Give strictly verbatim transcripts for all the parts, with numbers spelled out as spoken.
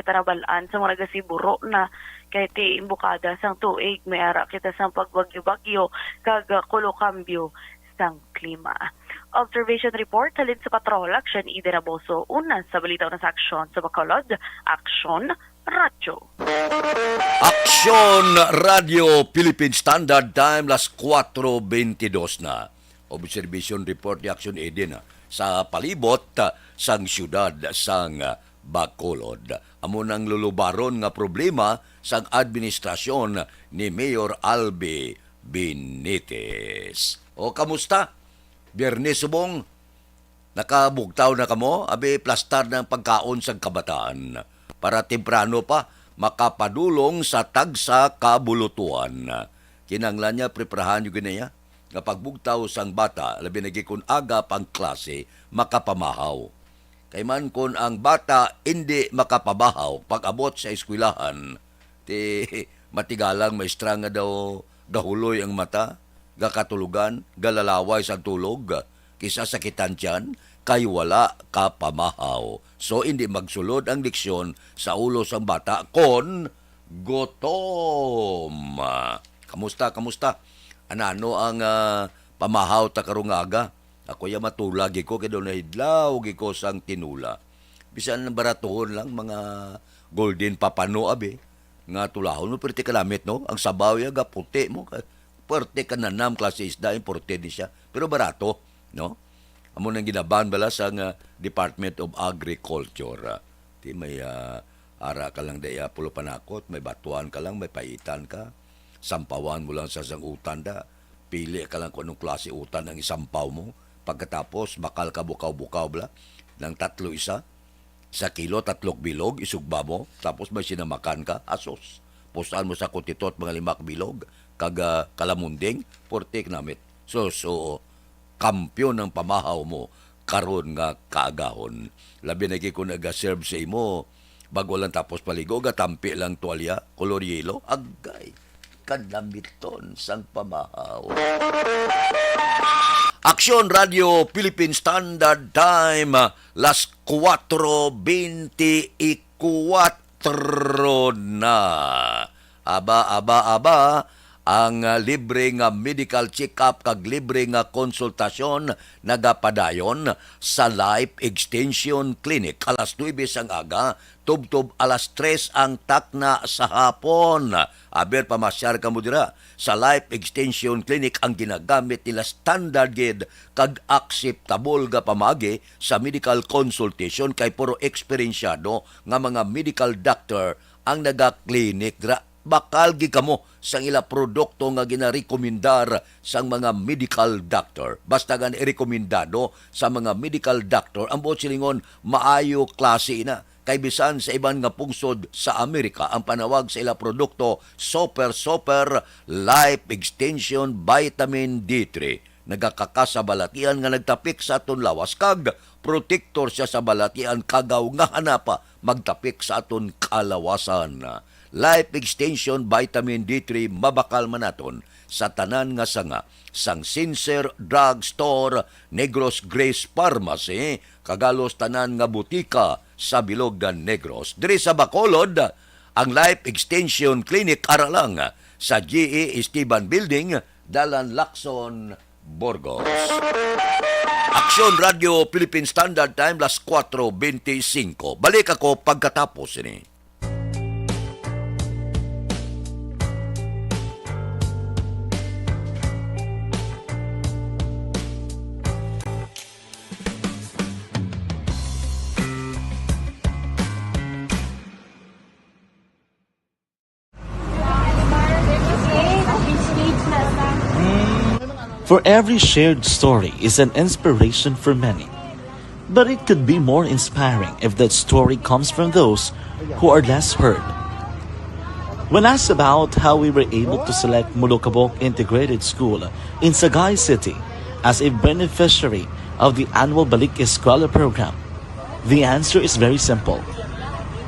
ta nabal-an sa mga nagasiburo na kay ti imbukada sang tuig, may ara kita sang pagbagyo-bagyo kag, ah, kulo kambyo sang klima. Observation report halin sa Patrol, Aksyon Eden Aboso. Una sa balita, una sa Aksyon sa Bacolod, Aksyon Radyo. Aksyon Radyo Philippine Standard Time, las kuwatro bentidos na. Observation report ni Aksyon Eden, ah, sa palibot, ah, sang siyudad sang, ah, Bacolod. Amo nang lulubaron nga problema sang administrasyon ni Mayor Albi Benitez. O, kamusta? Biyernes subong, nakabugtaw na kamo? Abi, plastar na ang pagkaon sang kabataan para temprano pa makapadulong sa tagsa ka bulutuan. Kinahanglan niya preparahan niyo gid niya nga pagbugtaw sang bata, labi na gid kon aga pa ang klase, makapamahaw. Kay man kon ang bata indi makapamahaw pag-abot sa eskwelahan, ti matigalang maestra nga daw gahuloy ang mata, gakatulogan, galalaway sa tulog, kisa sakitan tiyan, kay wala ka pamahaw. So, indi magsulod ang leksyon sa ulo sang bata kon gutom. Kamusta, kamusta? Anano ang, ah, pamahaw ta karong aga? Ako ya matulagi ko kay daw nahidlaw gi ko sang tinula. Bisan baratuhon lang, mga golden papano, abi, nga tulahon mo, perte ka namit, no? Ang sabaw ya gaputi mo, ka-, perte ka nanam klase isda, imported ni siya. Pero barato, no? Amo nang ginaban bala sang, ah, Department of Agriculture. Ah, di may, ah, ara ka lang di, ah, pulo panakot, may batuan ka lang, may paitan ka. Sampawan mo lang sa sang utan da. Pili ka lang kung anong klase utan ang isampaw mo. Pagkatapos, bakal ka bukaw-bukaw bala. Nang tatlo isa. Sa kilo, tatlok bilog, isugba mo. Tapos may sinamakan ka, asos. Pusan mo sa kutito at mga limak bilog. Kag, ah, kalamunding, portik namit. So, so, kampiyon ang pamahaw mo karon nga kaagahon. Labi na gid kung nagaserve sa imo, bago lang tapos paligo, gatampi lang tuwalya, kolor yelo, agay, kanamiton sang pamahaw. Aksyon Radio Philippine Standard Time, las kuwatro benti-kuwatro na. Aba, aba, aba, ang, ah, libre nga medical check-up kag libre nga konsultasyon nagapadayon sa Life Extension Clinic alas nuebe sang aga, tubtob alas tres ang takna sa hapon. Aber, pamasyar kamo dira sa Life Extension Clinic, ang ginagamit nila standard gid kag akseptable nga pamaagi sa medical consultation, kay puro eksperensyado nga mga medical doctor ang nagaklinik dira. Bakal gid kamo sang ila produkto nga ginarekomendar sang mga medical doctor. Basta gani rekomendado sa mga medical doctor, ang buot silingon, maayo klase na. Kay bisan sa iban nga pungsod sa Amerika, ang panawag sa ila produkto, Super Super Life Extension Vitamin D three. Nagakaka sa balatian nga nagtapik sa aton lawas, kag protektor siya sa balatian kagaw nga hanapa magtapik sa aton kalawasan. Life Extension Vitamin D three mabakal man naton sa tanan nga sanga sang Sincere Drug Store, Negros Grace Pharmacy, kag halos tanan nga butika sa bilog nga Negros. Diri sa Bacolod, ang Life Extension Clinic ara lang sa G E Esteban Building, Dalan Lacson, Burgos. Aksyon Radio Philippine Standard Time, las kuwatro benti singko. Balik ako pagkatapos ini. For every shared story is an inspiration for many. But it could be more inspiring if that story comes from those who are less heard. When asked about how we were able to select Molokabok Integrated School in Sagay City as a beneficiary of the annual Balik Eskwela program, the answer is very simple.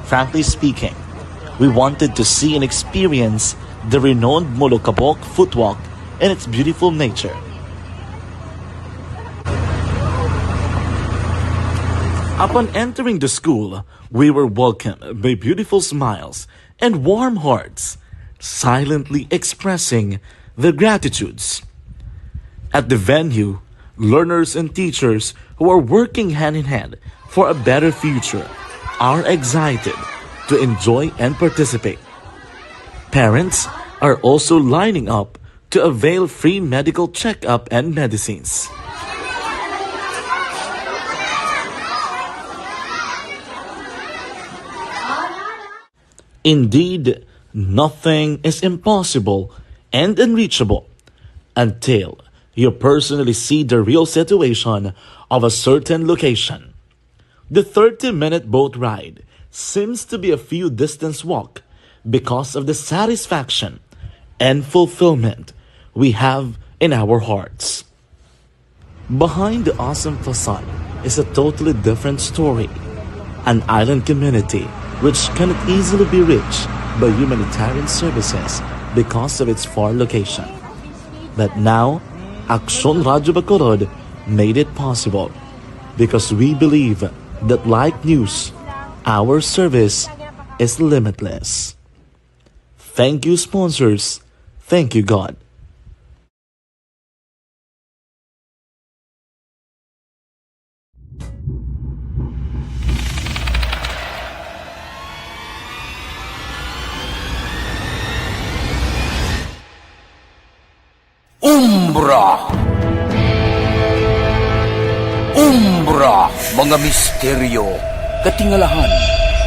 Frankly speaking, we wanted to see and experience the renowned Molokabok Footwalk and its beautiful nature. Upon entering the school, we were welcomed by beautiful smiles and warm hearts, silently expressing their gratitudes. At the venue, learners and teachers who are working hand in hand for a better future are excited to enjoy and participate. Parents are also lining up to avail free medical checkup and medicines. Indeed, nothing is impossible and unreachable until you personally see the real situation of a certain location. The thirty-minute boat ride seems to be a few distance walk because of the satisfaction and fulfillment we have in our hearts. Behind the awesome facade is a totally different story, an island community which cannot easily be reached by humanitarian services because of its far location. But now, Aksyon Radyo Bacolod made it possible because we believe that, like news, our service is limitless. Thank you, sponsors. Thank you, God. Umbra. Umbra, mga misteryo, katingalahan,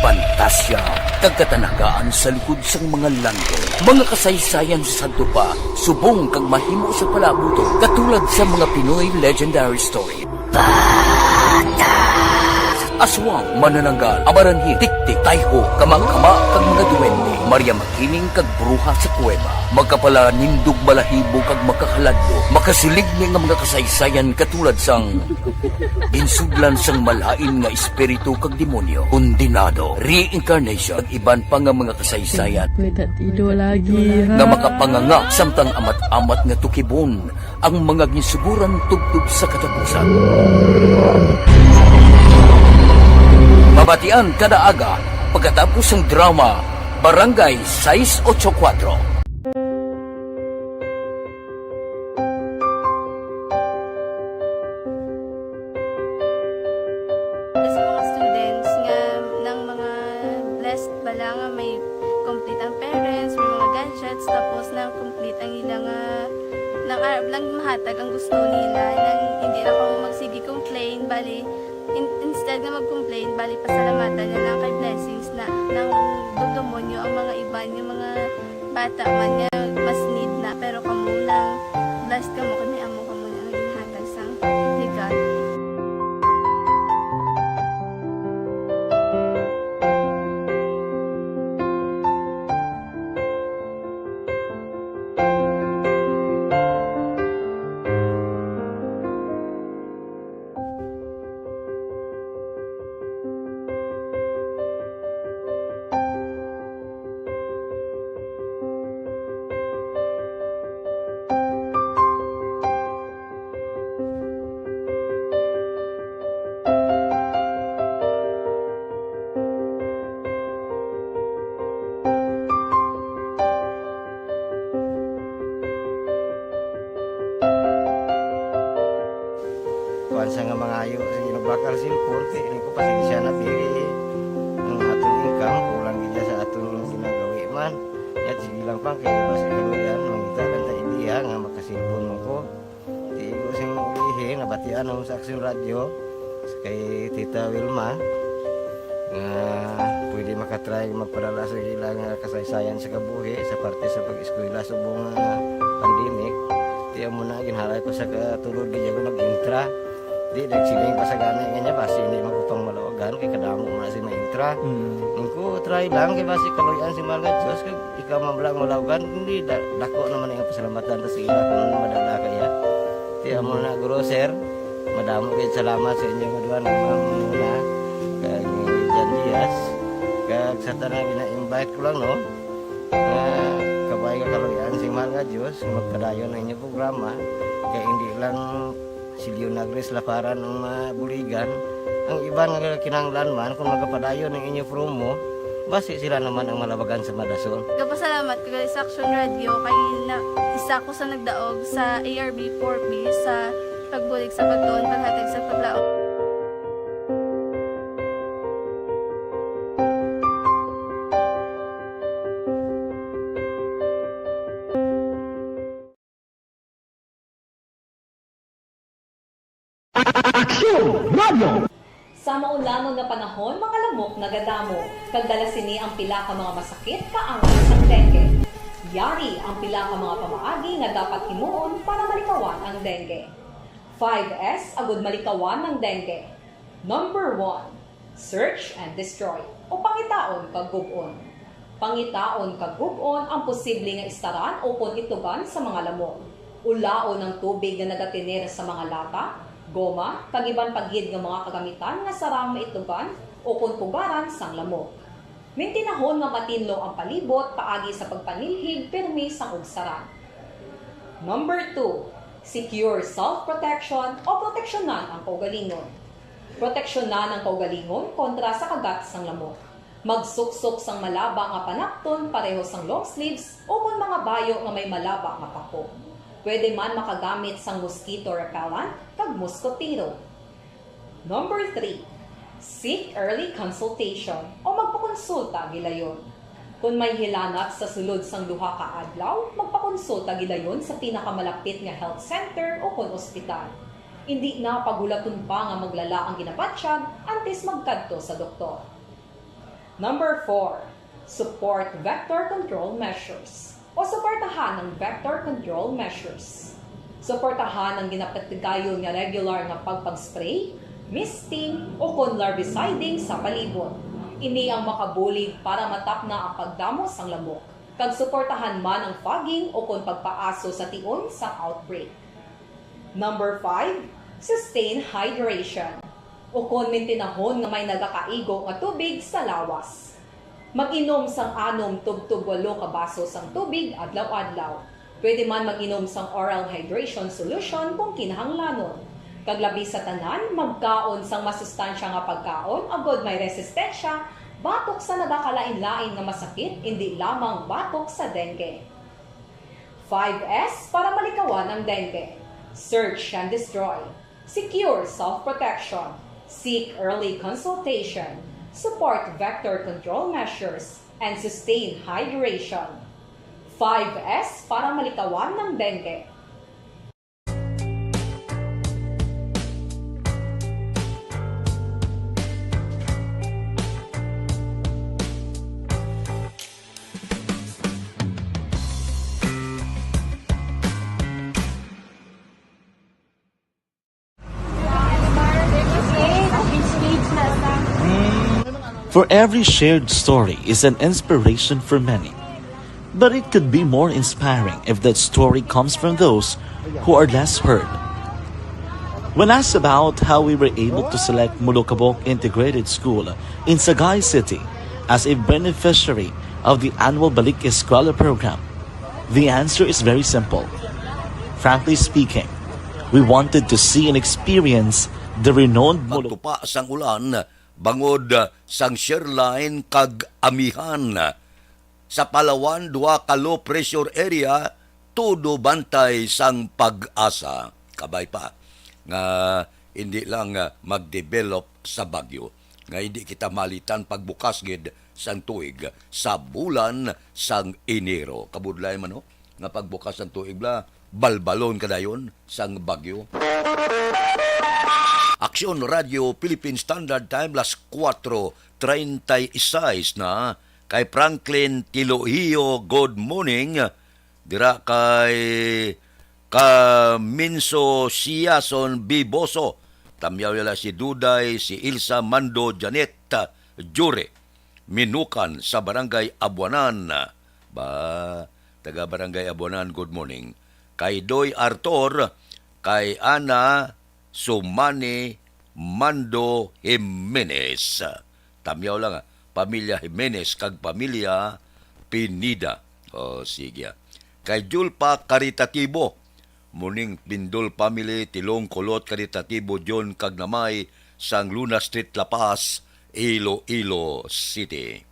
pantasya, kag katanagaan sa likod sang mga langit. Mga kasaysayan sa sadto pa, subong kag mahimo sa palaabuton, katulad sa mga Pinoy legendary story. Aswang, manananggal, amaranhi, tiktik, tayho, kamangkama, kag mga duwende, Maria Makining kag bruha sa kuweba, makapalanindog balahibo kag makahaladlo, makasiligni nga mga kasaysayan katulad sang ginsudlan sang malain nga espiritu kag demonyo, kondenado, reincarnation, kag iban pa nga mga kasaysayan May tatido lagi, ha? Nga makapanganga samtang amat-amat nga tukibon ang mga ginsuguran tubtob sa katapusan. Mabatian kada aga pagkatapos sang drama Barangay sais ocho kuwatro. Sa mga students nga nang mga blessed bala nga may complete ang parents, may mga gadgets, tapos nang complete ang ila nga nang arab lang mahatag ang gusto nila, nang hindi na kamo magsige complain, bali in, instead nga mag-complain, bali pasalamatan na lang kay blessings na nang dugdumon nyo ang mga iban nga mga bata man nga mas need na, pero kamo lang blessed kamo kay may amo kamo nga ginhatag sang ni God. Kuan sa nga mangayo, sige, nagbakal cellphone, kay ini ko pasensya na diri. Ang aton income, kulang gid sa aton ginagawi man. Yat, sige lang pang, kay basi kaluyan, mangita lang ta ideya nga makasilpon man ko. Di ko sing ulihi, nabatian ako sa Aksyon Radyo, kay Tita Wilma, nga pwede makatry magpadala sa ila nga kasaysayan sa kabuhi sa parte sa pag-eskwela subong nga pandemic. Ti amo na, ginhalay ko sa katulod, di ako nag-intra. Di, nagsiling pa sa gani nga niya, basi hindi man ko pang malawagan, kay kadamo man na si maintra. Mm. Nung ko, try lang, kay basi kaluyan si mahal nga Diyos, kag ikaw man lang malawagan, hindi, da, dako naman ang pasalamatan ta sa ila kung madala kaya. Ti amo na, Guro, Sir, madamo kayo salamat sa inyo nga duha nga mga muna, kag ni Jan Diaz, kag sa tanan gina-invite ko lang, no? Nga kabay nga kaluyan sing mahal nga Diyos, nga magpadayon ang inyong programa, kay hindi lang si Leonagris Laparan ang mabuligan, Ang iban nga kinahanglan man, kung magapadayon ang inyo promo, basi sila naman ang malabagan sa madason. Gapasalamat ko gali sa Action Radio kay na isa ko sa nagdaog sa A R B four B sa pagbulig sa pagtuon, paghatag sa paglaom. Aksyon Radio! Sa maulangon nga panahon, mga lamok nagadamo, kag dala sini ang pila ka mga masakit kaangay sang dengue. Yari ang pila ka mga pamaagi nga dapat himuon para malikawan ang dengue. Five S agud malikawan ang dengue. Number one, search and destroy, o pangitaon kag gub-on. Pangitaon kag gub-on ang posible nga istaran ukon itugan sa mga lamok. Ulaon ang tubig nga nagatener sa mga lata, goma, kag iban pa gid nga mga kagamitan nga sarang maitugan ukon pugaran sang lamok. Mintinahon nga matinlo ang palibot paagi sa pagpanilhig pirmi sang ugsaran. Number two, secure self-protection o proteksyonan ang kaugalingon. Proteksyonan ang kaugalingon kontra sa kagat sang lamok. Magsuksok sang malaba nga panapton pareho sang long sleeves ukon mga bayo nga may malaba nga pako. Pwede man makagamit sang mosquito repellent kag moskotero. Number three, seek early consultation o magpakonsulta gilayon. Kon may hilanat sa sulod sang duha ka adlaw, magpakonsulta gilayon sa pinakamalapit nga health center ukon ospital. Indi na paghulaton pa nga maglala ang ginabatyag antes magkadto sa doktor. Number four, support vector control measures o suportahan ang vector control measures. Suportahan ang ginapatigayon nga regular nga pagpag-spray, misting, ukon larviciding sa palibot. Ini ang makabulig para matapna ang pagdamo sang lamok, kag suportahan man ang fogging ukon pagpaaso sa tion sang outbreak. Number five, sustain hydration, ukon mintinahon nga may nagakaigo nga tubig sa lawas. Mag-inom sang anom tubtob walo ka baso sang tubig adlaw-adlaw. Pwede man mag-inom sang oral hydration solution kung kinahanglanon. Kag labi sa tanan, magkaon sang masustansya nga pagkaon agod may resistensya batok sa nagakalain-lain nga masakit, indi lamang batok sa dengue. Five S para malikawan ang dengue. Search and destroy. Secure self-protection. Seek early consultation. Support vector control measures and sustain hydration. Five S para malikawan ang dengue. For every shared story is an inspiration for many. But it could be more inspiring if that story comes from those who are less heard. When asked about how we were able to select Mulukabok Integrated School in Sagay City as a beneficiary of the annual Balik Eskwela program, the answer is very simple. Frankly speaking, we wanted to see and experience the renowned Muluk- Pagtupa sang ulan, bangod, ah, sang shear line kag amihan. Sa Palawan, duha ka low pressure area, todo bantay sang PAGASA. Kabay pa nga hindi lang, ah, mag-develop sa bagyo, nga hindi kita malitan pagbukas gid sang tuig sa bulan sang Enero. Kabudlay man, no? Nga pagbukas sang tuig bala, balbalon ka dayon sang bagyo. Aksyon Radio Philippine Standard Time, las kuwatro treinta y seis na. Kay Franklin Tilohio, good morning. Dira kay Kaminso Siason Biboso. Tamyaw yala si Duday, si Ilsa, Mando, Janet, Jure. Minukan sa Barangay Abuanan. Ba, taga Barangay Abuanan, good morning. Kay Doy Arthur, kay Ana Sumani Mando Jimenez. Tamyaw lang, ah, pamilya Jimenez kag pamilya Pineda. O, sige, ah. Kay Julpa Karitatibo, muning Pindol family, Tilong Kulot Karitatibo, John kag Namay, sang Luna Street, La Paz, Iloilo City.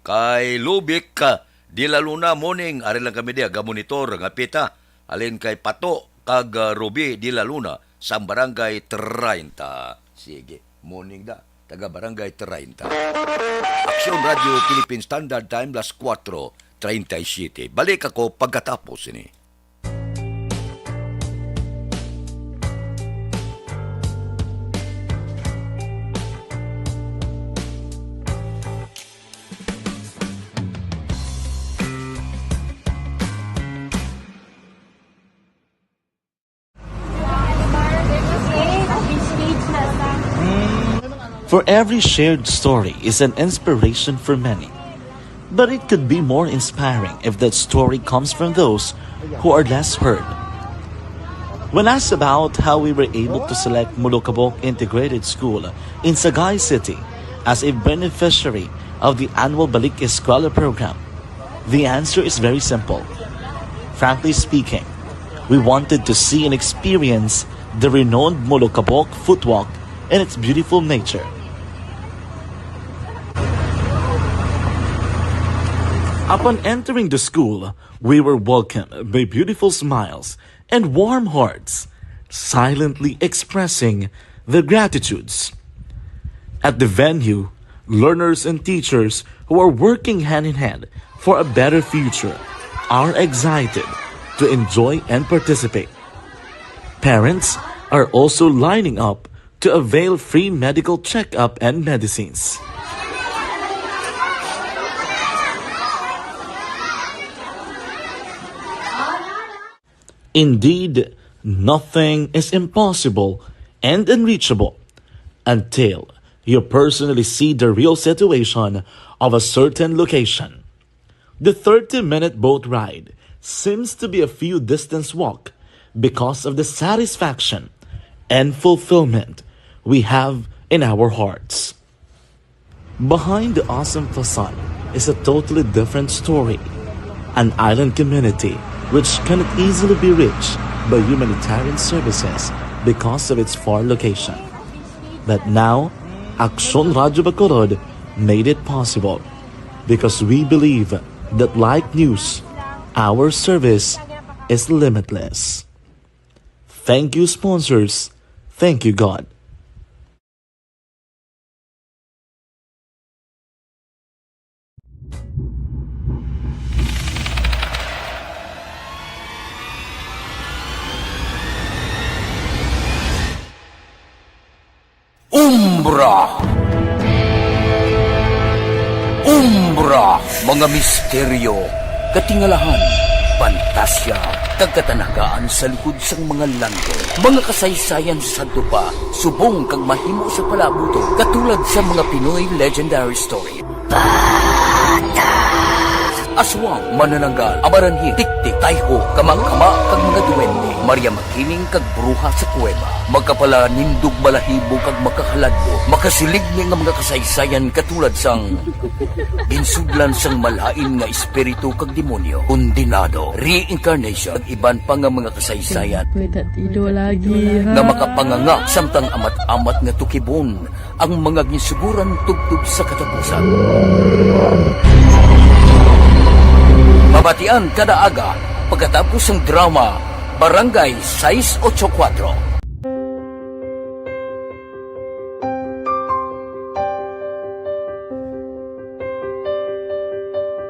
Kay Lubic, ah, de la Luna, morning, ari lang kami diya, gamonitor, nga pita, halin kay Pato kag, ah, Ruby de la Luna, sang Barangay treinta. Sige, morning da, taga Barangay treinta. Aksyon Radio Philippine Standard Time, las cuatro treinta y siete. Balik ako pagkatapos ini. For every shared story is an inspiration for many. But it could be more inspiring if that story comes from those who are less heard. When asked about how we were able to select Molokabok Integrated School in Sagay City as a beneficiary of the annual Balik Eskwela program, the answer is very simple. Frankly speaking, we wanted to see and experience the renowned Molokabok Footwalk and its beautiful nature. Upon entering the school, we were welcomed by beautiful smiles and warm hearts, silently expressing their gratitudes. At the venue, learners and teachers who are working hand in hand for a better future are excited to enjoy and participate. Parents are also lining up to avail free medical checkup and medicines. Indeed, nothing is impossible and unreachable until you personally see the real situation of a certain location. The thirty-minute boat ride seems to be a few distance walk because of the satisfaction and fulfillment we have in our hearts. Behind the awesome facade is a totally different story, an island community which cannot easily be reached by humanitarian services because of its far location. But now, Aksyon Radio Bacolod made it possible because we believe that, like news, our service is limitless. Thank you, sponsors. Thank you, God. Umbra. Umbra, mga misteryo, katingalahan, pantasya, kag katanagaan sa likod sang mga langit. Mga kasaysayan sa sadto pa, subong kag mahimo sa palaabuton, katulad sa mga Pinoy legendary story. Aswang, manananggal, amaranhit, tiktik, tayho, kamangkama, kag mga duwende, Maria Makiling kag bruha sa kuweba, makapalanindog balahibo kag makahaladlok, makasiligni nga mga kasaysayan katulad sang ginsudlan sang malain nga espiritu kag demonyo, kondenado, reincarnation, kag iban pa nga mga kasaysayan May tatido lagi, ha? nga makapanganga samtang amat-amat nga tukibon ang mga ginsuguran tubtob sa katapusan. Mabatian kada aga pagkatapos sang drama Barangay sais ocho kuwatro.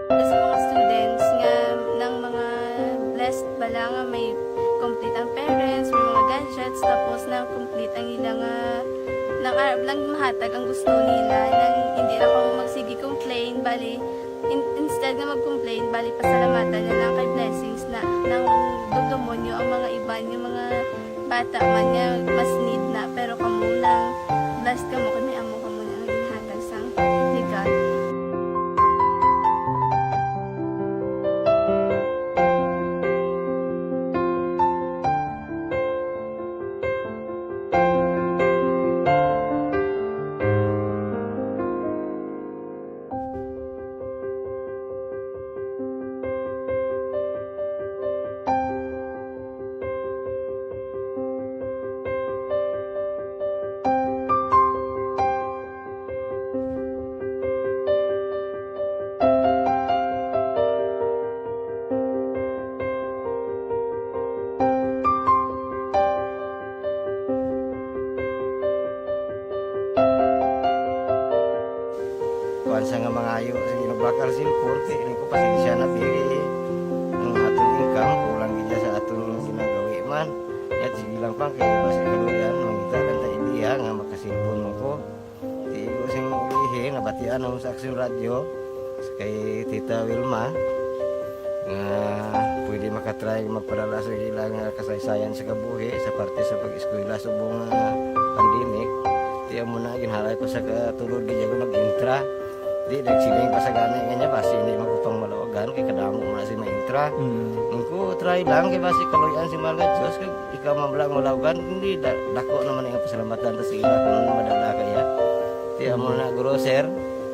Sa mga students nga nang mga blessed bala nga may complete ang parents, may mga gadgets, tapos na complete ang ila nga, nang arab lang mahatag ang gusto nila, nang hindi na ko magsige complain, bali, in-, instead nga mag-complain, bali, pasalamatan na lang kay blessings na, nang dugdumonyo ang mga iban, yung mga bata man nga mas need na, pero kamo lang, blessed kamo kay may amo kamo nga ginhatag sang ni God. Kal cellphone, kay ini ko pasensya na, biri. Ang aton income, kulang gid sa aton ginagawi man. Yat, sige lang, pang, kay basi kaluyan, mangita lang ta idea nga maka-cellphone man ko. Di ko sing ilihi, nabatian ako sa Aksyon Radyo, kay Tita Wilma, nga pwede makatry magpadala sa ilang, ah, kasaysayan sa kabuhi sa parte sa pag-eskwela subong nga pandemic. Di amo na, ginhalay ko sa katulod, di ako nag-intra. Di, nagsiling pa sa gani nga niya, basi hindi man ko pang malawagan, kay kadamo mo na si maintra. Mm. Ang ko, try lang, kay basi kaluyan si mahal nga Diyos, kag ikaw man lang malawagan, hindi, da-, dako naman ang pasalamatan ta sa ila kung madala kaya. Di, amo na, Guro, sir,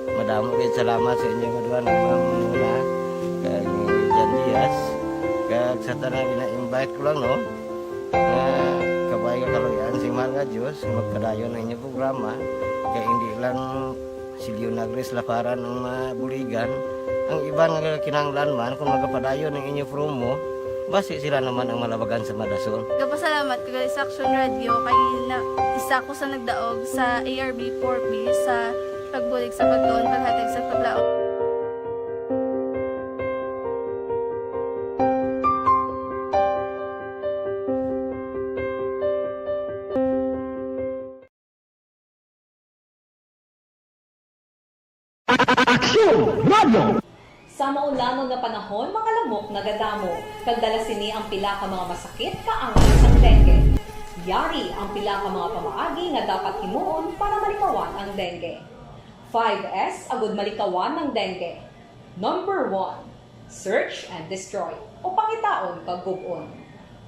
madamo kayo salamat sa inyo nga duha nga mga muna, kag ni Jan Diaz, kag sa tanan gina-invite ko lang, no, nga kabay nga kaluyan si mahal nga Diyos, nga magpadayon ang inyong programa, kay hindi lang si Leonagris Laparan ang mabuligan. Ang iban nga kinahanglan man, kung magapadayon ang inyo promo, basi sila naman ang malabagan sa madason. Gapasalamat ko gali sa Action Radio kay na, isa ko sa nagdaog sa A R B four B sa pagbulig sa pagtuon, paghatag sa paglaom. Aksyon Radio! Sa maulanon nga panahon, mga lamok nagadamo, kag dala sini ang pila ka mga masakit kaangay sang dengue. Yari ang pila ka mga pamaagi nga dapat himuon para malikawan ang dengue. Five S agud malikawan ang dengue. Number one, search and destroy, o pangitaon kag gub-on.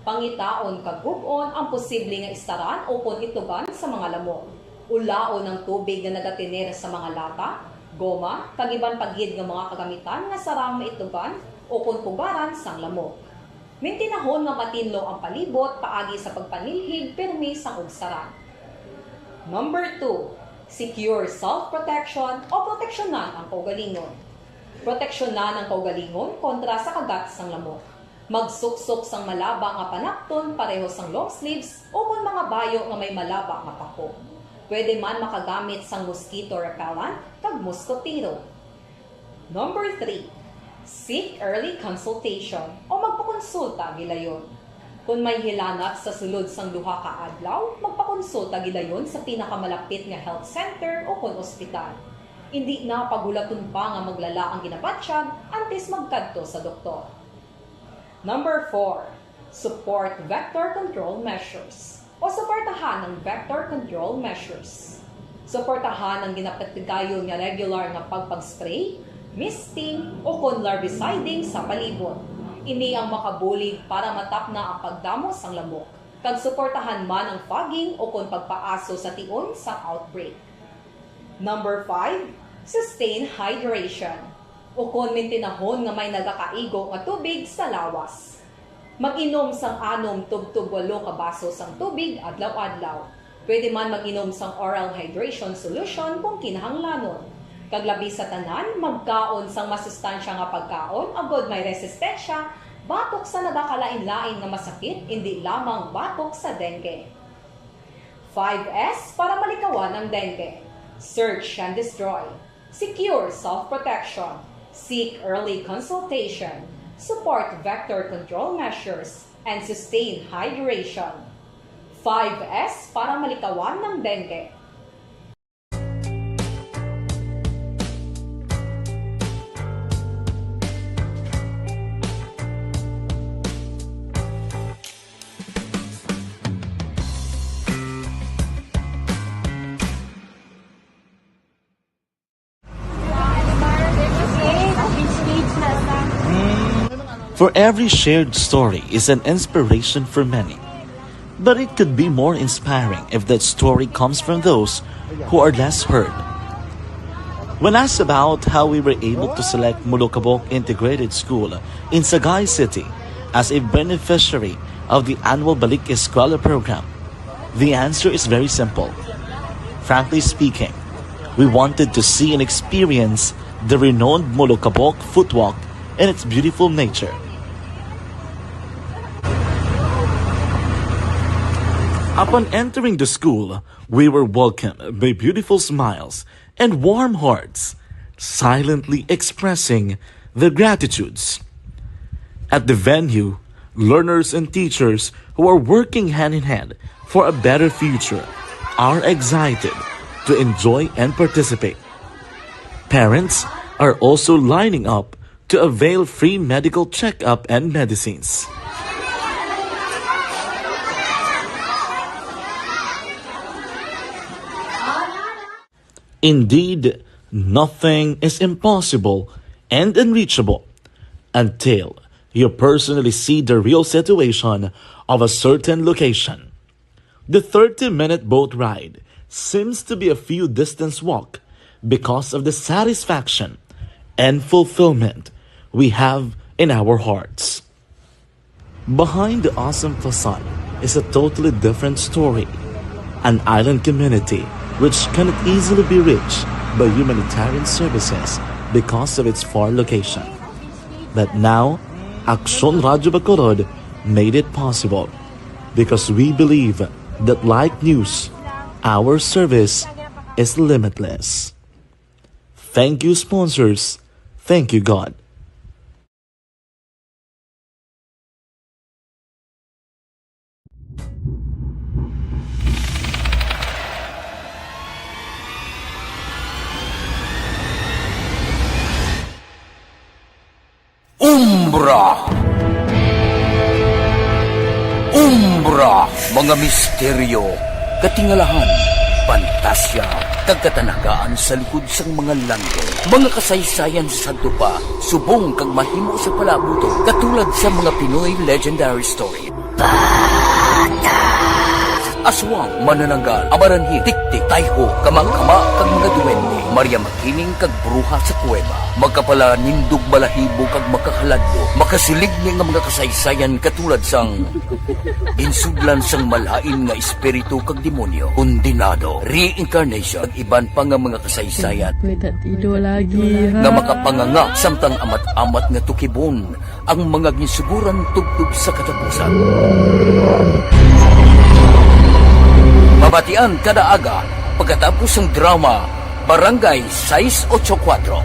Pangitaon kag gub-on ang posible nga istaran ukon itugan sa mga lamok. Ulaon ang tubig nga nagatener sa mga lata, goma, kag iban pa gid nga mga kagamitan nga sarang maitugan ukon pugaran sang lamok. Mintinahon nga matinlo ang palibot paagi sa pagpanilhig pirmi sang ugsaran. Number two, secure self-protection o proteksyonan ang kaugalingon. Proteksyonan ang kaugalingon kontra sa kagat sang lamok. Magsuksok sang malaba nga panakton pareho sang long sleeves ukon mga bayo nga may malaba nga pako. Pwede man makagamit sang mosquito repellent kag moskotero. Number three, seek early consultation o magpakonsulta gilayon. Kon may hilanat sa sulod sang duha ka adlaw, magpakonsulta gilayon sa pinakamalapit nga health center ukon ospital. Indi na paghulaton pa nga maglala ang ginabatyag antes magkadto sa doktor. Number four, support vector control measures o suportahan ang vector control measures. Suportahan ang ginapatigayon nga regular nga pagpag-spray, misting, ukon larviciding sa palibot. Ini ang makabulig para matapna ang pagdamo sang lamok, kag suportahan man ang fogging ukon pagpaaso sa tion sang outbreak. Number five, sustain hydration, ukon mintinahon nga may nagakaigo nga tubig sa lawas. Mag-inom sang anom tubtob walo ka baso sang tubig adlaw-adlaw. Pwede man mag-inom sang oral hydration solution kung kinahanglanon. Kag labi sa tanan, magkaon sang masustansya nga pagkaon agod may resistensya batok sa nagakalain-lain nga masakit, indi lamang batok sa dengue. Five S para malikawan ang dengue. Search and destroy. Secure self-protection. Seek early consultation. Support vector control measures. And sustain hydration. Five S para malikawan ang dengue. For every shared story is an inspiration for many. But it could be more inspiring if that story comes from those who are less heard. When asked about how we were able to select Molokabok Integrated School in Sagay City as a beneficiary of the annual Balik Eskwela program, the answer is very simple. Frankly speaking, we wanted to see and experience the renowned Molokabok Footwalk and its beautiful nature. Upon entering the school, we were welcomed by beautiful smiles and warm hearts. silently expressing their gratitudes. At the venue, learners and teachers who are working hand in hand for a better future are excited to enjoy and participate. Parents are also lining up to avail free medical checkup and medicines. Indeed, nothing is impossible and unreachable until you personally see the real situation of a certain location. The thirty-minute boat ride seems to be a few distance walk because of the satisfaction and fulfillment we have in our hearts. Behind the awesome facade is a totally different story. An island community which cannot easily be reached by humanitarian services because of its far location. But now, Aksyon Radyo Bacolod made it possible because we believe that, like news, our service is limitless. Thank you, sponsors. Thank you, God. Umbra. Umbra, mga misteryo, katingalahan, pantasya, kag katanagaan sa likod sang mga landong. Mga kasaysayan sa sadto pa, subong kag mahimo sa palaabuton, katulad sa mga Pinoy legendary story. Aswang, manananggal, amaranhit, tiktik, tayho, kamangkama, kag mga duwende, Maria Makiling kag bruha sa kuweba, makapalanindog balahibo kag makahaladlok, makasiligni nga mga kasaysayan katulad sang ginsudlan sang malain nga espiritu kag demonyo, kondenado, reincarnation, kag iban pa nga mga kasaysayan May tatido lagi, ha? nga makapanganga samtang amat-amat nga tukibon ang mga ginsuguran tubtob sa katapusan. Mabatian kada aga pagkatapos sang drama Barangay sais ocho kuwatro.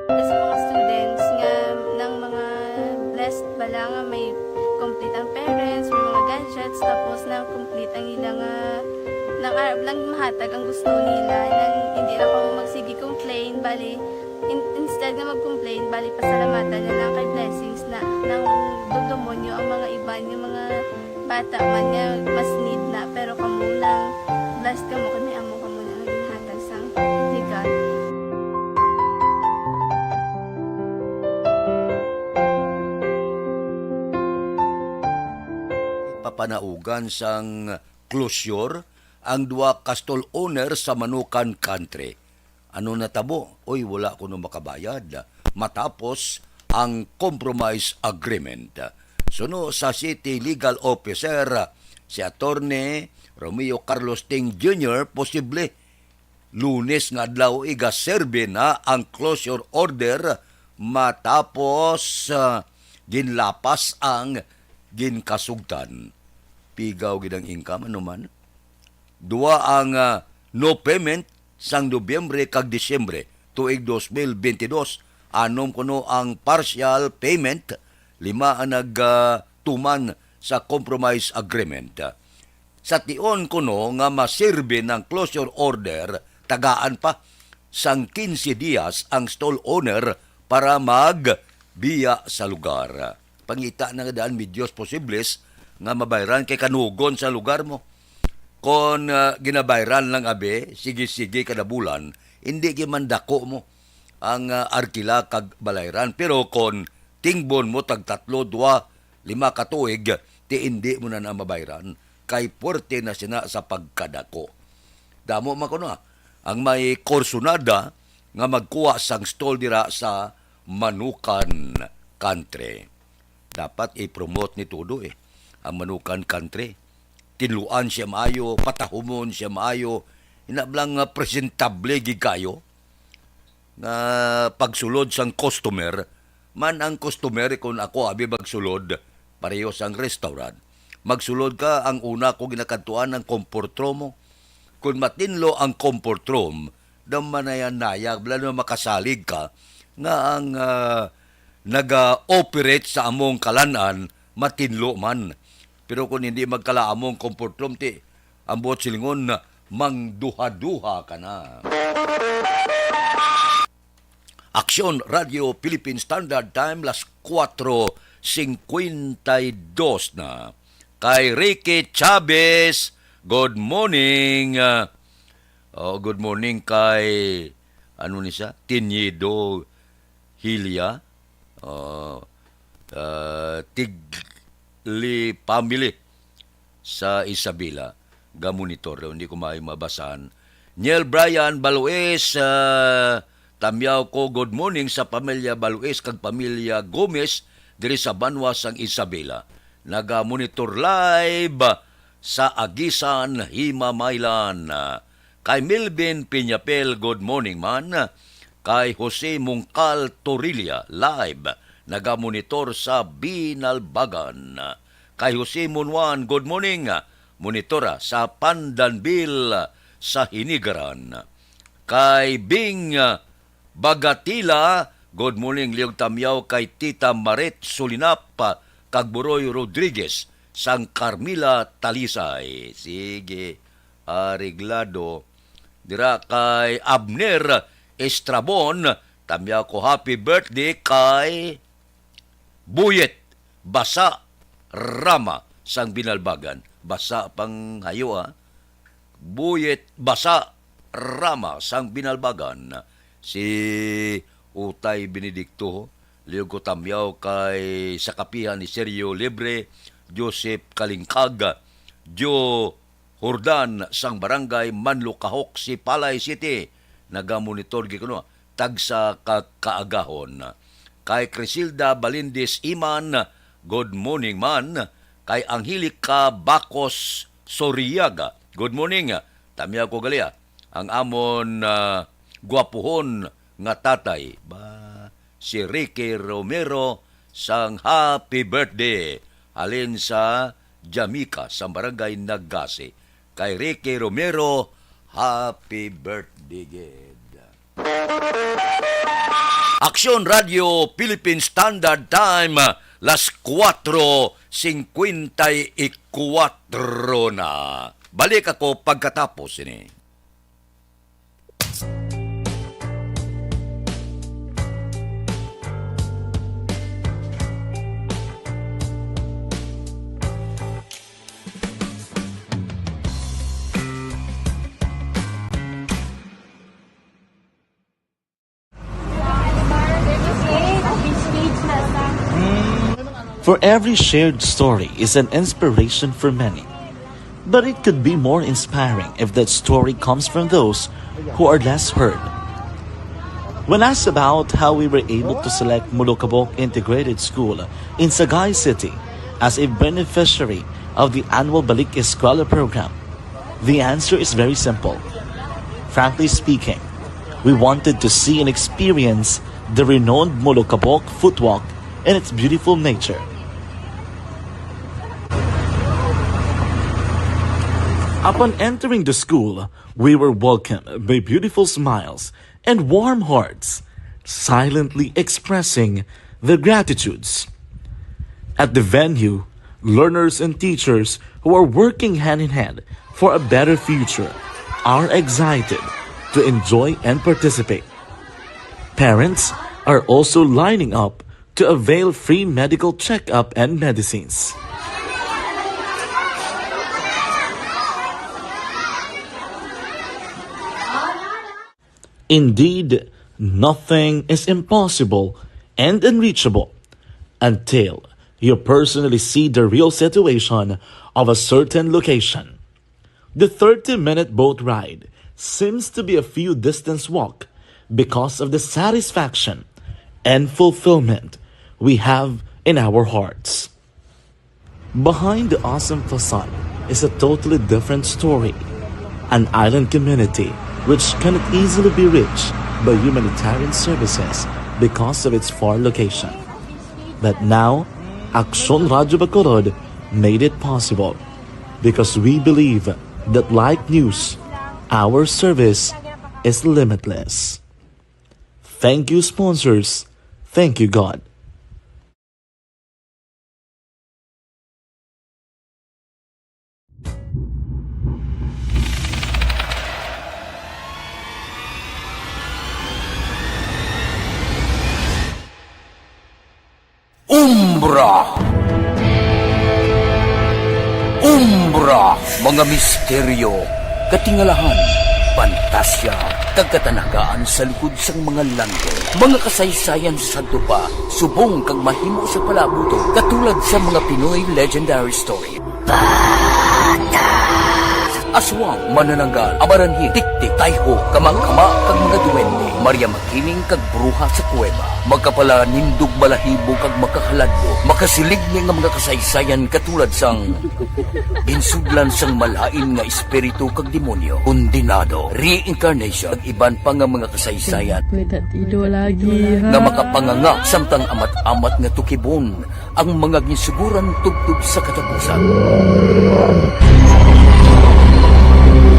Sa mga students nga nang mga blessed bala nga may complete ang parents, may mga gadgets, tapos na complete ang ila nga nang arab lang mahatag ang gusto nila, nang hindi na ko magsige complain, bali in, instead nga mag-complain, bali pasalamatan na lang kay blessings na nang dugdumonyo ang mga iban nga mga bata man nga mas need na, pero kamo lang blessed kamo kay may amo kamo na nga ginhatag sang ni God. Papanaugan sang closure ang duha ka stall owner sa Manukan Country. Ano natabo? Oy, wala kuno makabayad matapos ang compromise agreement. Suno sa City Legal Officer, si Attorney Romeo Carlos Ting Junior, posible Lunes nga adlaw igaserbe na ang closure order matapos, ah, ginlapas ang ginkasugtan. Pigaw gid ang income, ano man? Duha ang, ah, no payment sang Nobyembre kag Disyembre tuig dos mil bentidós, anom kuno ang partial payment, lima ang nag, ah, tuman sa compromise agreement. Sa tion kuno nga masirbi ng closure order, tagaan pa sang quince dias ang stall owner para magbiya sa lugar. Pangita na nga daan medios posibles nga mabayran kay kanugon sa lugar mo. Kon, ah, ginabayran lang abi, sige-sige kada bulan, hindi gyud man dako mo ang, ah, arkila kag balayran. Pero kon tingbon mo tag tatlo, dua, lima ka tuig, ti indi mo na na mabayran, kay puwerte na sina sa pagkadako. Damo man kuno, ah, ang may kursunada nga magkuha sang stall dira sa Manukan Country. Dapat i-promote ni todo, eh, ang Manukan Country. Tinluan siya maayo, patahumon siya maayo, hinablang nga presentable gid kayo nga pagsulod sang customer, man ang customer kon ako abi magsulod, pareho sang restaurant. Magsulod ka, ang una ko ginakadtuan ang comfort room mo. Kung matinlo ang comfort room, daw manayanayag, wala naman makasalig ka nga ang, ah, naga-operate sa among kalan-an matinlo man. Pero kung hindi magkalaamong comfort room, ti, ang buot silingon, mangduha-duha ka na. Aksyon Radio Philippine Standard Time, las kuwatro singkwenta y dos na. Kay Ricky Chavez, good morning. Ah, oh, good morning kay, ano ni siya? Tinyido Hilia. Oh, ah, Tigli family sa Isabela. Gamonitor daw, hindi ko maayo mabasahan. Niel Brian Baluis, ah, tamyaw ko, good morning sa pamilya Baluis kag pamilya Gomez diri sa banwa sang Isabela. Nagamonitor live sa Agisan, Himamaylan. Kay Melvin Piñapel, good morning man. Kay Jose Mungkal Torilla, live, nagamonitor sa Binalbagan. Kay Jose Munwan, good morning. Monitora sa Pandanville, sa Hinigaran. Kay Bing, ah, Bagatila, good morning, liog tamyaw kay Tita Maret Sulinap, ah, kag Buroy Rodriguez, sang Carmila Talisay. Sige, areglado. Dira kay Abner Estrabon, tamyaw ko happy birthday kay Buyet Basa Rama sang Binalbagan. Basa pang hayo, ah. Buyet Basa Rama sang Binalbagan. Si Utay Benedicto, liog ko tamyaw kay sa kapihan ni Sergio Libre, Joseph Kalingkag, Joe Jordan sang Barangay Manlukahok, Sipalay City. Nagamonitor gid kuno tagsa ka kaagahon. Kay Crisilda Balindis Iman, good morning man. Kay Angelica Bacos Soriaga, good morning. Tamyaw ko gali, ah, ang amon, ah, gwapuhon nga tatay. Ba, si Ricky Romero sang happy birthday. Halin sa Jamaica, sa Barangay Nagasi. Kay Ricky Romero, happy birthday gid. Aksyon Radio Philippine Standard Time, las kuwatro singkwenta y kuwatro na. Balik ako pagkatapos ini. For every shared story is an inspiration for many. But it could be more inspiring if that story comes from those who are less heard. When asked about how we were able to select Molokabok Integrated School in Sagay City as a beneficiary of the annual Balik Eskwela program, the answer is very simple. Frankly speaking, we wanted to see and experience the renowned Molokabok footwalk and its beautiful nature. Upon entering the school, we were welcomed by beautiful smiles and warm hearts, silently expressing their gratitudes. At the venue, learners and teachers who are working hand in hand for a better future are excited to enjoy and participate. Parents are also lining up to avail free medical checkup and medicines. Indeed, nothing is impossible and unreachable until you personally see the real situation of a certain location. The thirty-minute boat ride seems to be a few distance walk because of the satisfaction and fulfillment we have in our hearts. Behind the awesome facade is a totally different story. An island community which cannot easily be reached by humanitarian services because of its far location. But now, Aksyon Radyo Bacolod made it possible because we believe that like news, our service is limitless. Thank you, sponsors. Thank you, God. Umbra. Umbra, mga misteryo, katingalahan, pantasya, kag katanagaan sa likod sang mga langit. Mga kasaysayan sa sadto pa, subong kag mahimo sa palabuton, katulad sa mga Pinoy legendary story. Aswang, manananggal, amaranhil, tiktik, tayho, kamangkama, kag mga duwende, Maria Makiling kag bruha sa kuweba, makapalanindog balahibo kag makahaladlo, makasiligni nga mga kasaysayan katulad sang ginsudlan sang malain nga espiritu kag demonyo, kondenado, reincarnation, kag iban pa nga mga kasaysayan May tatido lagi, ha? nga makapanganga samtang amat-amat nga tukibon ang mga ginsuguran tubtob sa katapusan.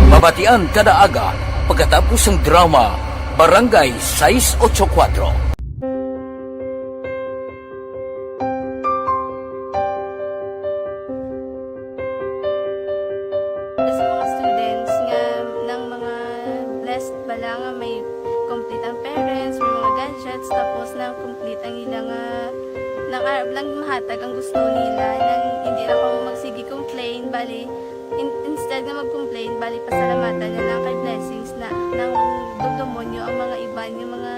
Mabatian kada aga pagkatapos sang drama Barangay sais ocho kuwatro. Sa mga students nga nang mga blessed bala nga may complete ang parents, may mga gadgets, tapos na complete ang ila nga nang arab lang mahatag ang gusto nila, nang hindi na kamo magsige complain, bali in, instead nga mag-complain, bali pasalamatan na lang kay blessings na nang dumdumo nyo ang mga iban nga mga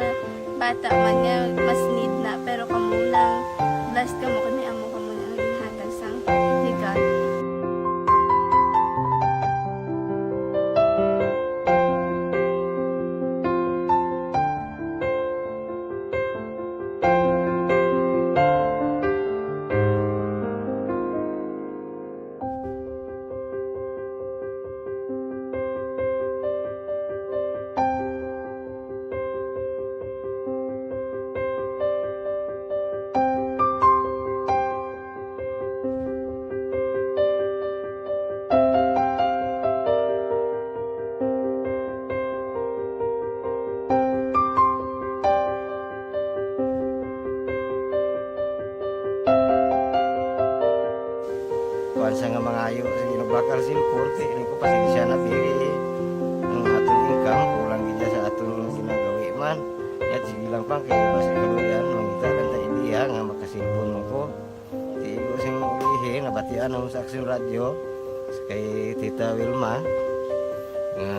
bata man nga mas need na, pero kamo nang blessed kamo kay may amo kamo na nga ginhatag sang ni God. Kuan sa nga mangayo sa ginubakal sa cellphone, kay ini ko pasensya na pili ang aton income, kulang gid sa aton ginagawi man. Yat sige lang pang kay mas ikaluyan, mangita lang ta idea nga makasilpon mo ko. Tigo sing ulihi, nabatian ang sa Aksyon Radyo kay Tita Wilma nga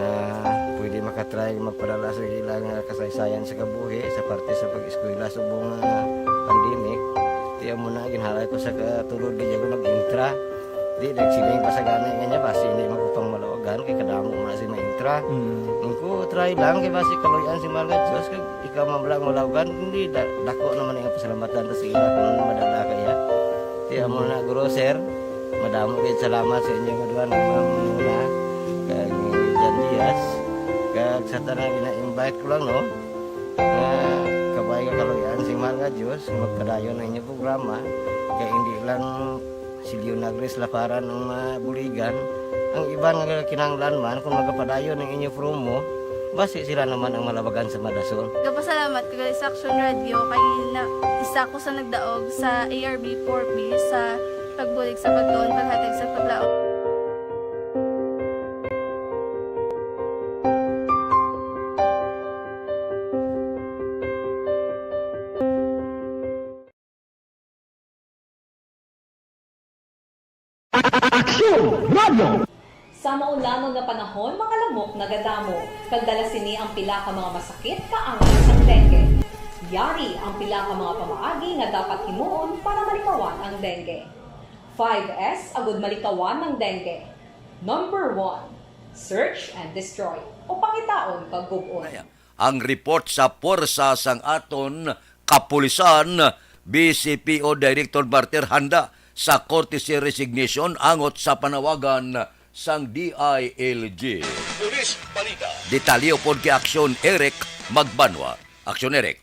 pwede makatry magpadala sa ilang kasaysayan sa kabuhi sa parte sa pag-eskwela subong nga pandemic. Tiyan mo na, ginhalay ko sa katulod, di ako nag-intra. Di, nagsiling pa sa gani nga niya, basi hindi man ko pang malawagan, kay kadamo mo na si ma-intra. Mm. Nung ko, try lang, kay basi kaluyan si Mahal nga Diyos, kay ikaw man lang malawagan, hindi, da, dako naman ang pasalamatan ta sa ila kung madala kaya. Tiyan mo na, Guro, Sir, madamo kayo salamat sa inyo nga duha nga mga muna, kag ni Jan Diaz, kag sa tanan, ina-invite ko lang, no? Nga kabay nga kaluy-an sing Mahal nga Dios, magpadayon ang inyo programa, kay hindi lang si Leonagris Laparan ang mabuligan, ang iban nga kinahanglan man kung magapadayon ang inyo promo, basi sila naman ang malabagan sa madason. Gapasalamat ko gali sa Action Radio kay na, isa ko sa nagdaog sa A R B four B sa pagbulig sa pagtuon, paghatag sa paglaom. Aksyon Radio! Sa maulangon nga panahon, mga lamok nagadamo, kag dala sini ang pila ka mga masakit kaangay sang dengue. Yari ang pila ka mga pamaagi nga dapat himuon para malikawan ang dengue. Five S agud malikawan ang dengue. Number one, search and destroy, o pangitaon kag gub-on. Ang report sa pwersa sang aton kapulisan, B C P O Director Barter handa sa courtesy resignation angot sa panawagan sang D I L G. Police Balita. Detalye upod kay Aksyon Eric Magbanwa. Aksyon Eric.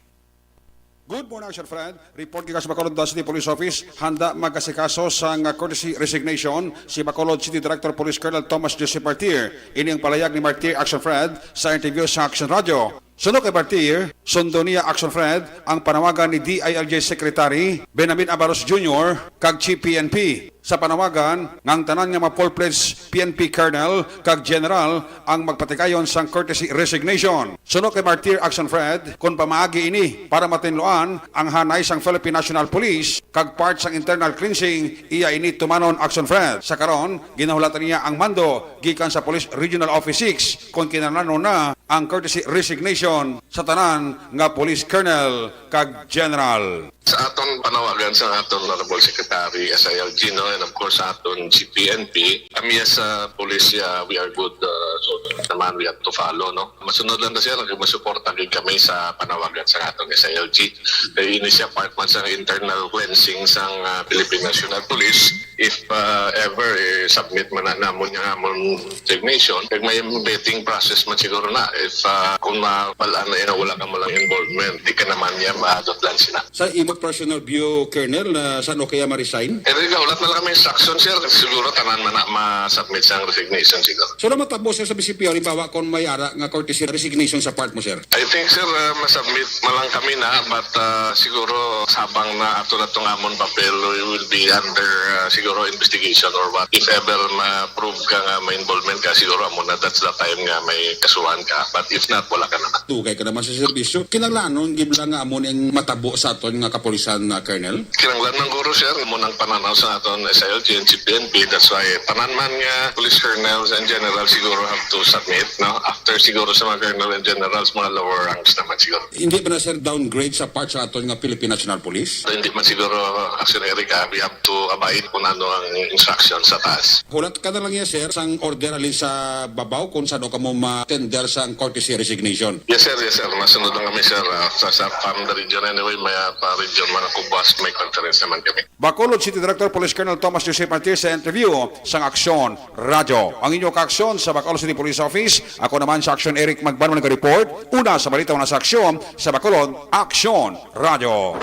Good morning, Action Fred. Report gikan sa Bacolod City Police Office. Handa mag-asikaso sang courtesy resignation si Bacolod City Director Police Colonel Thomas Joseph Martir. Ini ang palayag ni Martir, Action Fred, sa interview sa Action Radio. Suno kay Martir, sundo niya, Action Fred, ang panawagan ni D I L G Secretary Benjamin Abalos Junior kag Chief P N P. Sa panawagan nga ang tanan nga mga full-fledged P N P colonel kag general ang magpatigayon sang courtesy resignation. Suno kay Martir, Action Fred, kon pamaagi ini para matinluan ang hanay sang Philippine National Police kag part sang internal cleansing, iya ini tumanon, Action Fred. Sa karon, ginahulatan niya ang mando gikan sa Police Regional Office six, kon kinahanglanon na ang courtesy resignation sa tanan nga police colonel kag general. Sa aton panawagan sa aton Honorable Secretary S I L G, no, and of course sa aton G P N P, kami sa police, uh, we are good, uh, so naman we have to follow, no. Masunod lang na siya, nag-, masuporta gid kami sa panawagan sa aton S I L G. Kay ini siya part man sa internal cleansing sang, uh, Philippine National Police. If, uh, ever, eh, submit man na namon nga amon resignation, kag may vetting process man siguro na. If, uh, kung mabal-an na yun, wala ka mo lang involvement, di ka naman niya maadot lang sina. Sa imo personal view, Colonel, na saan o kaya ma-resign? Eh, di ka, wala na lang kami instruction, sir. Siguro, tanan man na ma-submit sa resignation, siguro. So, na matabo, sir, sa B C P O, halimbawa, kung may ara nga courtesy resignation sa part mo, sir? I think, sir, uh, ma-submit man lang kami na, but, uh, siguro, sabang na ato na tong amon papel, we will be under, uh, siguro, investigation or what. If ever ma-prove ka nga may involvement ka, siguro, amo na, that's the time nga may kasuhan ka. But if not, wala ka na. Dugay ka naman sa serbisyo. Kinahanglanon gid lang nga amo ning matabo sa aton nga kapulisan, na Colonel? Kinahanglan man guro, sir, amo nang pananaw sa aton S I L G and G P N P. That's why tanan man nga police colonels and generals siguro have to submit, no? After siguro sa mga colonel and generals, mga lower ranks naman siguro. Hindi ba na, sir, downgrade sa part sa aton nga Philippine National Police? Hindi man siguro, Action Eric, ah, we have to abide kung ano ang instruction sa taas. Hulat ka na lang niya, sir, sang order alin sa babaw kung saan ka mo ma-tender sang courtesy resignation. Yes, sir. Yes, sir. Masunod lang kami, sir. Ah, sa, sa from the region anyway, may, ah, pa region man ang kubas, may conference naman kami. Bacolod City Director Police Colonel Thomas Joseph Martir sa interview sang Aksyon Radyo. Ang inyo kaaksyon sa Bacolod City Police Office, ako naman sa Aksyon Eric Magbanwa nag-report. Una sa balita, una sa aksyon sa Bacolod, Aksyon Radyo.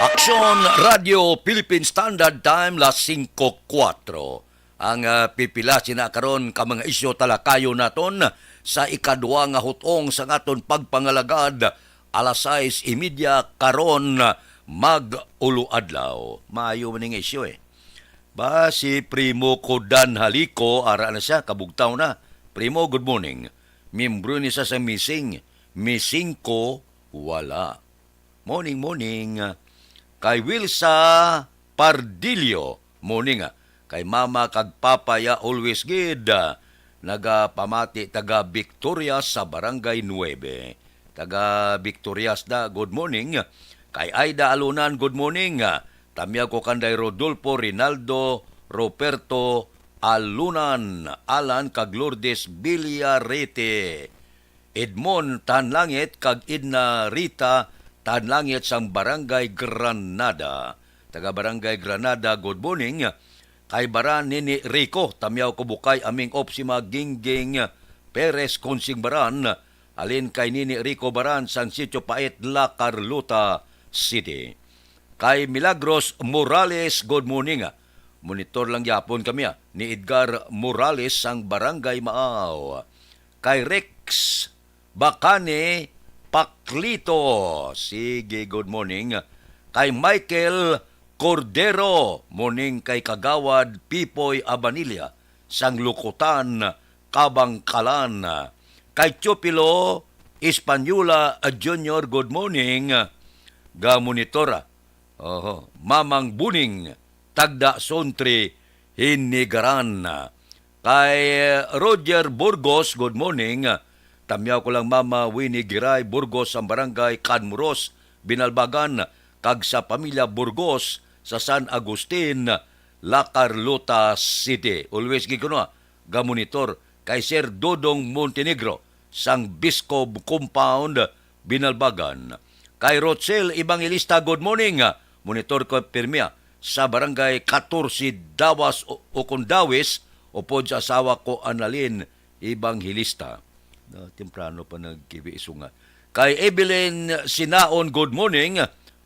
Aksyon Radyo Philippine Standard Time, las singko kuwatro. Ang, ah, pipila sina karon ka mga isyu talakayon naton sa ikadua nga hutong sang aton pagpangalagad, alas sais y media karon mag-ulo adlaw. Maayo man ning isyu, eh. Ba, si Primo Kodan Haliko, ara na siya, kabugtaw na. Primo, good morning. Miyembro ni sa, sa missing. Missing ko, wala. Morning, morning. Kay Wilsa Pardillo, morning, ah. Kay Mama kag Papa ya always gid, ah, nagapamati taga Victorias sa Barangay Nuebe. Taga Victorias da, good morning. Kay Aida Alunan, good morning. Tamyaw ko kanday Rodolfo, Rinaldo, Roberto, Alunan, Alan kag Lourdes Villarete. Edmond Tanlangit kag Edna Rita Tanlangit sang Barangay Granada. Taga Barangay Granada, good morning. Kay Baran Nini Rico, tamyaw ko bukay aming Opsima Gingging Perez Consing Baran, alin kay Nini Rico Baran sang Sitio Pait, La Carlota City. Kay Milagros Morales, good morning. Monitor lang gyapon kami, ah, ni Edgar Morales sang Barangay Maaw. Kay Rex Bacane Paklito. Sige, good morning. Kay Michael Cordero, morning kay Kagawad Pipoy Abanilla, sang Lukutan, Kabangkalan. Kay Teofilo Española Junior, good morning. Ga monitor, ah. Oho, Mamang Buning, Tagda Sontri, Hinigaran. Kay Roger Burgos, good morning. Tamyaw ko lang Mama Winnie Giray Burgos sang Barangay Canmuros, Binalbagan, kag sa pamilya Burgos sa San Agustin, La Carlota City. Always gid kuno, ah, gamonitor kay Sir Dodong Montenegro sang Biscob Compound, Binalbagan. Kay Rochelle Evangelista, good morning. Monitor ko pirmi, ah, sa Barangay katorse Dawas o, o kung Dawis, upod sa asawa ko, Annalyn Evangelista. No, temprano pa nagkibi isunga. Kay Evelyn Sinaon, good morning.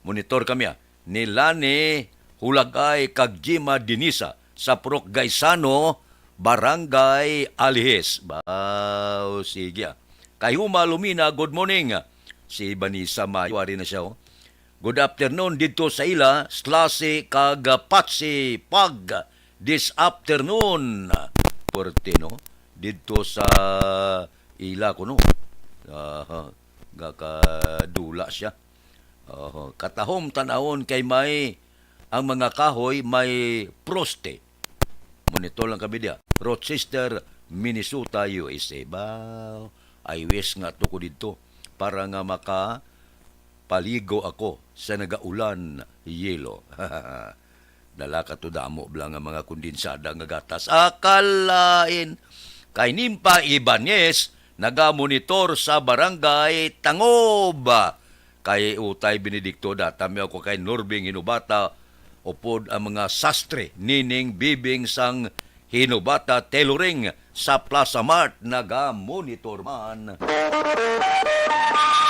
Monitor kami, ah. Ni Lani Hulagay kag Jima Dinisa sa Purok Gaisano, Barangay Alihis. Baw, sige, ah. Kay Huma Lumina, good morning. Si Vanessa Mayo, ari na siya, oh. Good afternoon didto sa ila, Slasi kag Patsi Pag this afternoon. Puwerte, no? Didto sa ila ko, no? Aha, gakadula siya. Aha, katahom tan-awon kay may, ang mga kahoy may proste. Monitor lang kami diya. Rochester, Minnesota, U S A. Ba, I wish nga to ko didto para nga makapaligo ako sa nagaulan, yelo. Dala ka to damo bala nga mga kondensada nga gatas. Akalain. Kay Nimpa Ibanez, nagamonitor sa Barangay Tangob. Kay Utay Benedicto, data mi ako kay Norbing Hinubata, upod ang mga sastre, Nining Bibing sang Hinubata Tailoring sa Plaza Mart, nagamonitor man.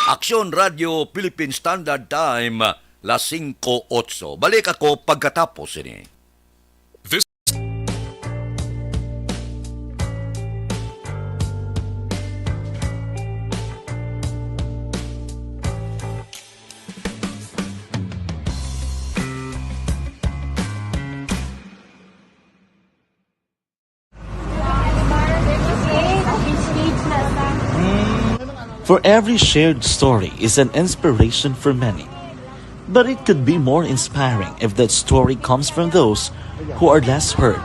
Aksyon Radio Philippine Standard Time, las singko otso. Balik ako pagkatapos ini. This For every shared story is an inspiration for many. But it could be more inspiring if that story comes from those who are less heard.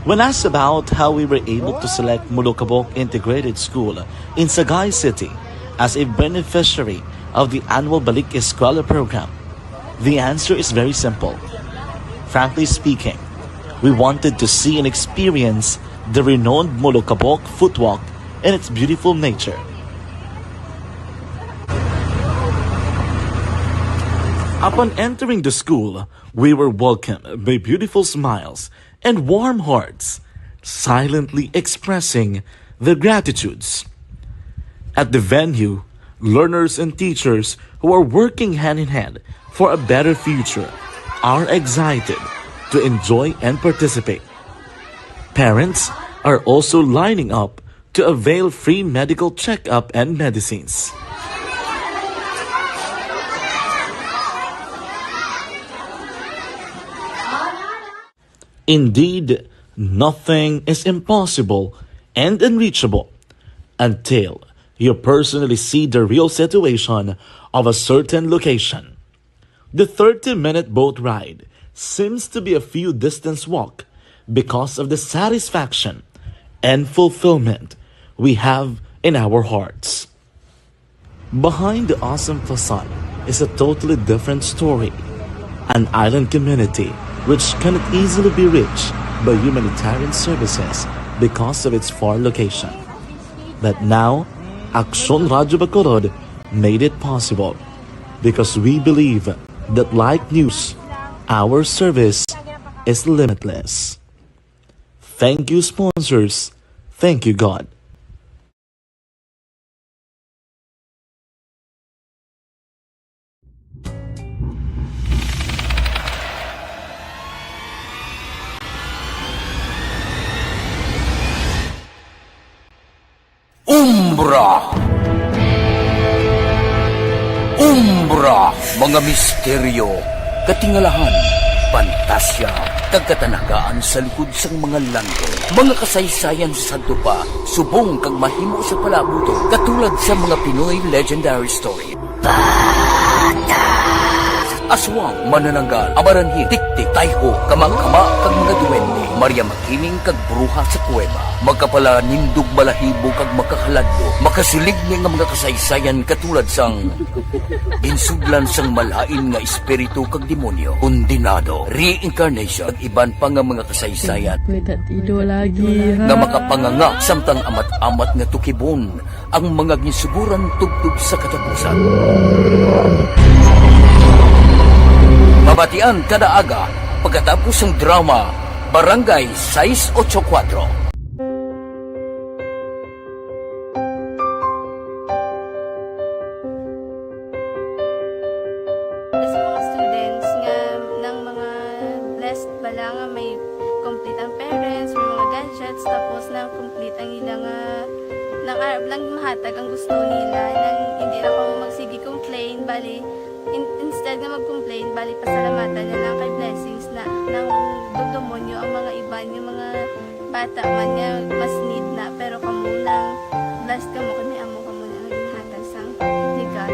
When asked about how we were able to select Molokabok Integrated School in Sagay City as a beneficiary of the annual Balik Eskwela program, the answer is very simple. Frankly speaking, we wanted to see and experience the renowned Molokabok footwalk and its beautiful nature. Upon entering the school, we were welcomed by beautiful smiles and warm hearts, silently expressing their gratitudes. At the venue, learners and teachers who are working hand in hand for a better future are excited to enjoy and participate. Parents are also lining up to avail free medical checkup and medicines. Indeed, nothing is impossible and unreachable until you personally see the real situation of a certain location. The thirty-minute boat ride seems to be a few distance walk because of the satisfaction and fulfillment we have in our hearts. Behind the awesome facade is a totally different story, an island community which cannot easily be reached by humanitarian services because of its far location. But now, Aksyon Radyo Bacolod made it possible because we believe that like news, our service is limitless. Thank you, sponsors. Thank you, God. Umbra. Umbra, mga misteryo, katingalahan, pantasya, kag katanagaan sa likod sang mga langgam. Mga kasaysayan sa sadto pa, subong kag mahimo sa palabot, katulad sa mga Pinoy legendary story. Aswang, manananggal, amaranhit, tiktik, tayho, kamangkama, kag mga duwende, Maria Makiling kag bruha sa kuweba, makapalanindog balahibo kag makakaladlok, makasiligni nga mga kasaysayan katulad sang ginsudlan sang malain nga espiritu kag demonyo, kondenado, reincarnation, kag iban pa nga mga kasaysayan. May tatido lagi, ha? Nga makapanganga samtang amat-amat nga tukibon ang mga ginsuguran tubtob sa katapusan. Mabatian kada aga pagkatapos sang drama Barangay Sais Ocho Kuatro. Ang complete ang ila nga nang arab lang mahatag ang gusto nila, nang hindi na kamo magsige complain, bali, in-, instead nga mag-complain, bali, pasalamatan na lang kay blessings na, nang dumdumon nyo ang mga iban, yung mga bata man nga mas need na, pero kamo nang blessed kamo kay may amo kamo na nga ginhatag sang legal.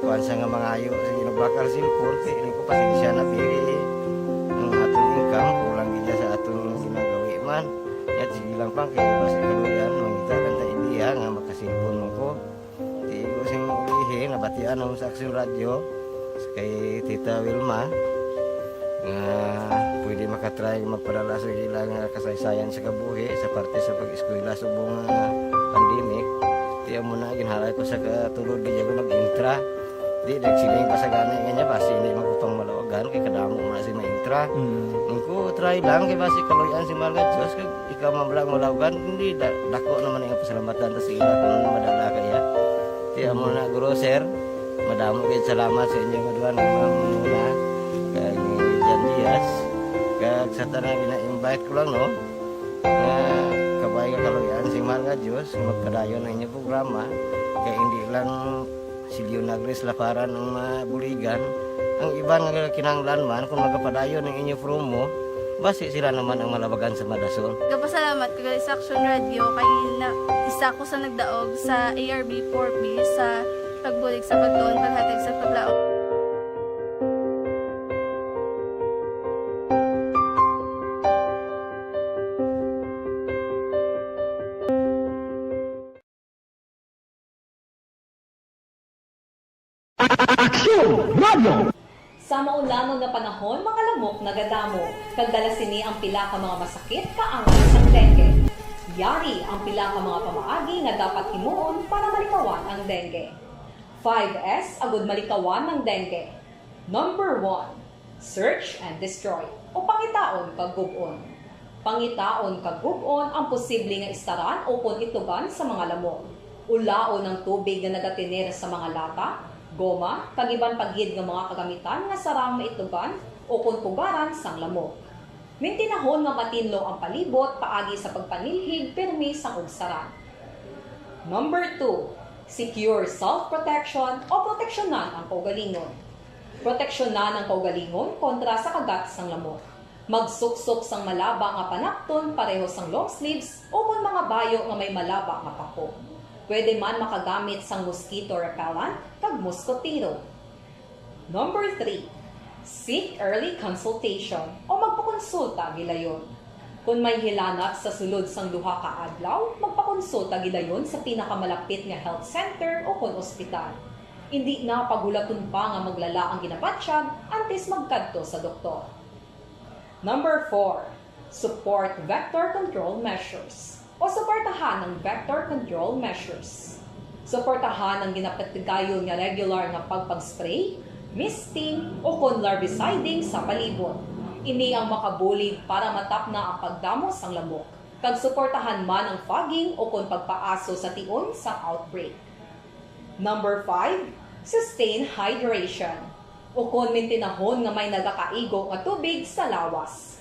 Kuan sa nga mangayo, sige, nagbakal cellphone, kay ko pasensya na, pili ang aton income, kulang gid sa aton ginagawi man. Yat, sige lang pang, kay basi kaluyan, mangita lang ta idea nga makasilpon mo ko. Di ko sing ulihi, nabatian ang sa Aksyon Radyo, kay Tita Wilma, nga pwede makatry magpadala sa ilang kasaysayan sa kabuhi, sa parte sa pag-eskwela subong nga pandemic. Di amo na, ginhalay ko sa katulod, di ako nag-intra. Di, nagsiling pa sa gani nga niya, basi hindi man ko pang malawagan, kay kadamo mo na si maintra. Mm. Ang ko, try lang, kay basi kaluyan si mahal nga Diyos, kag ikaw man lang malawagan, hindi, da-, dako naman ang pasalamatan ta sa ila kung ano madala kaya. Di, amo na, Guro, Sir, madamo kayo salamat sa inyo nga duha nga mga muna, kag ni Jan Diaz, kag sa tanan, gina-invite ko lang, no, nga kabay nga kaluyan si mahal nga Diyos, magpadayon ang inyong programa, kay hindi lang si Leonagris Laparan ang mabuligan. Ang iban nga kinahanglan man, kung magapadayon ang inyo promo, basi sila naman ang malabagan sa madason. Gapasalamat ko gali sa Action Radio kay na, isa ko sa nagdaog sa A R B four B sa pagbulig sa pagtuon, paghatag sa paglaom. Aksyon Radio! Sa maulangon nga panahon, mga lamok nagadamo, kag dala sini ang pila ka mga masakit kaangay sang dengue. Yari ang pila ka mga pamaagi nga dapat himuon para malikawan ang dengue. Five S agud malikawan ang dengue. Number one, search and destroy, o pangitaon kag gub-on. Pangitaon kag gub-on ang posible nga istaran ukon itugan sa mga lamok. Ulaon ang tubig nga nagatener sa mga lata, goma, kag iban pa gid nga mga kagamitan nga sarang maitugan ukon pugaran sang lamok. Mintinahon nga matinlo ang palibot paagi sa pagpanilhig pirmi sang ugsaran. Number two, secure self-protection o proteksyonan ang kaugalingon. Proteksyonan ang kaugalingon kontra sa kagat sang lamok. Magsuksok sang malaba nga panapton pareho sang long sleeves ukon mga bayo nga may malaba nga pako. Pwede man makagamit sang mosquito repellent kag moskotero. Number three, seek early consultation o magpakonsulta gilayon. Kon may hilanat sa sulod sang duha ka adlaw, magpakonsulta gilayon sa pinakamalapit nga health center ukon ospital. Indi na paghulaton pa nga maglala ang ginabatyag antes magkadto sa doktor. Number four, support vector control measures o suportahan ang vector control measures. Suportahan ang ginapatigayon nga regular nga pagpag-spray, misting, ukon larviciding sa palibot. Ini ang makabulig para matapna ang pagdamo sang lamok, kag suportahan man ang fogging ukon pagpaaso sa tion sang outbreak. Number five, sustain hydration, ukon mintinahon nga may nagakaigo nga tubig sa lawas.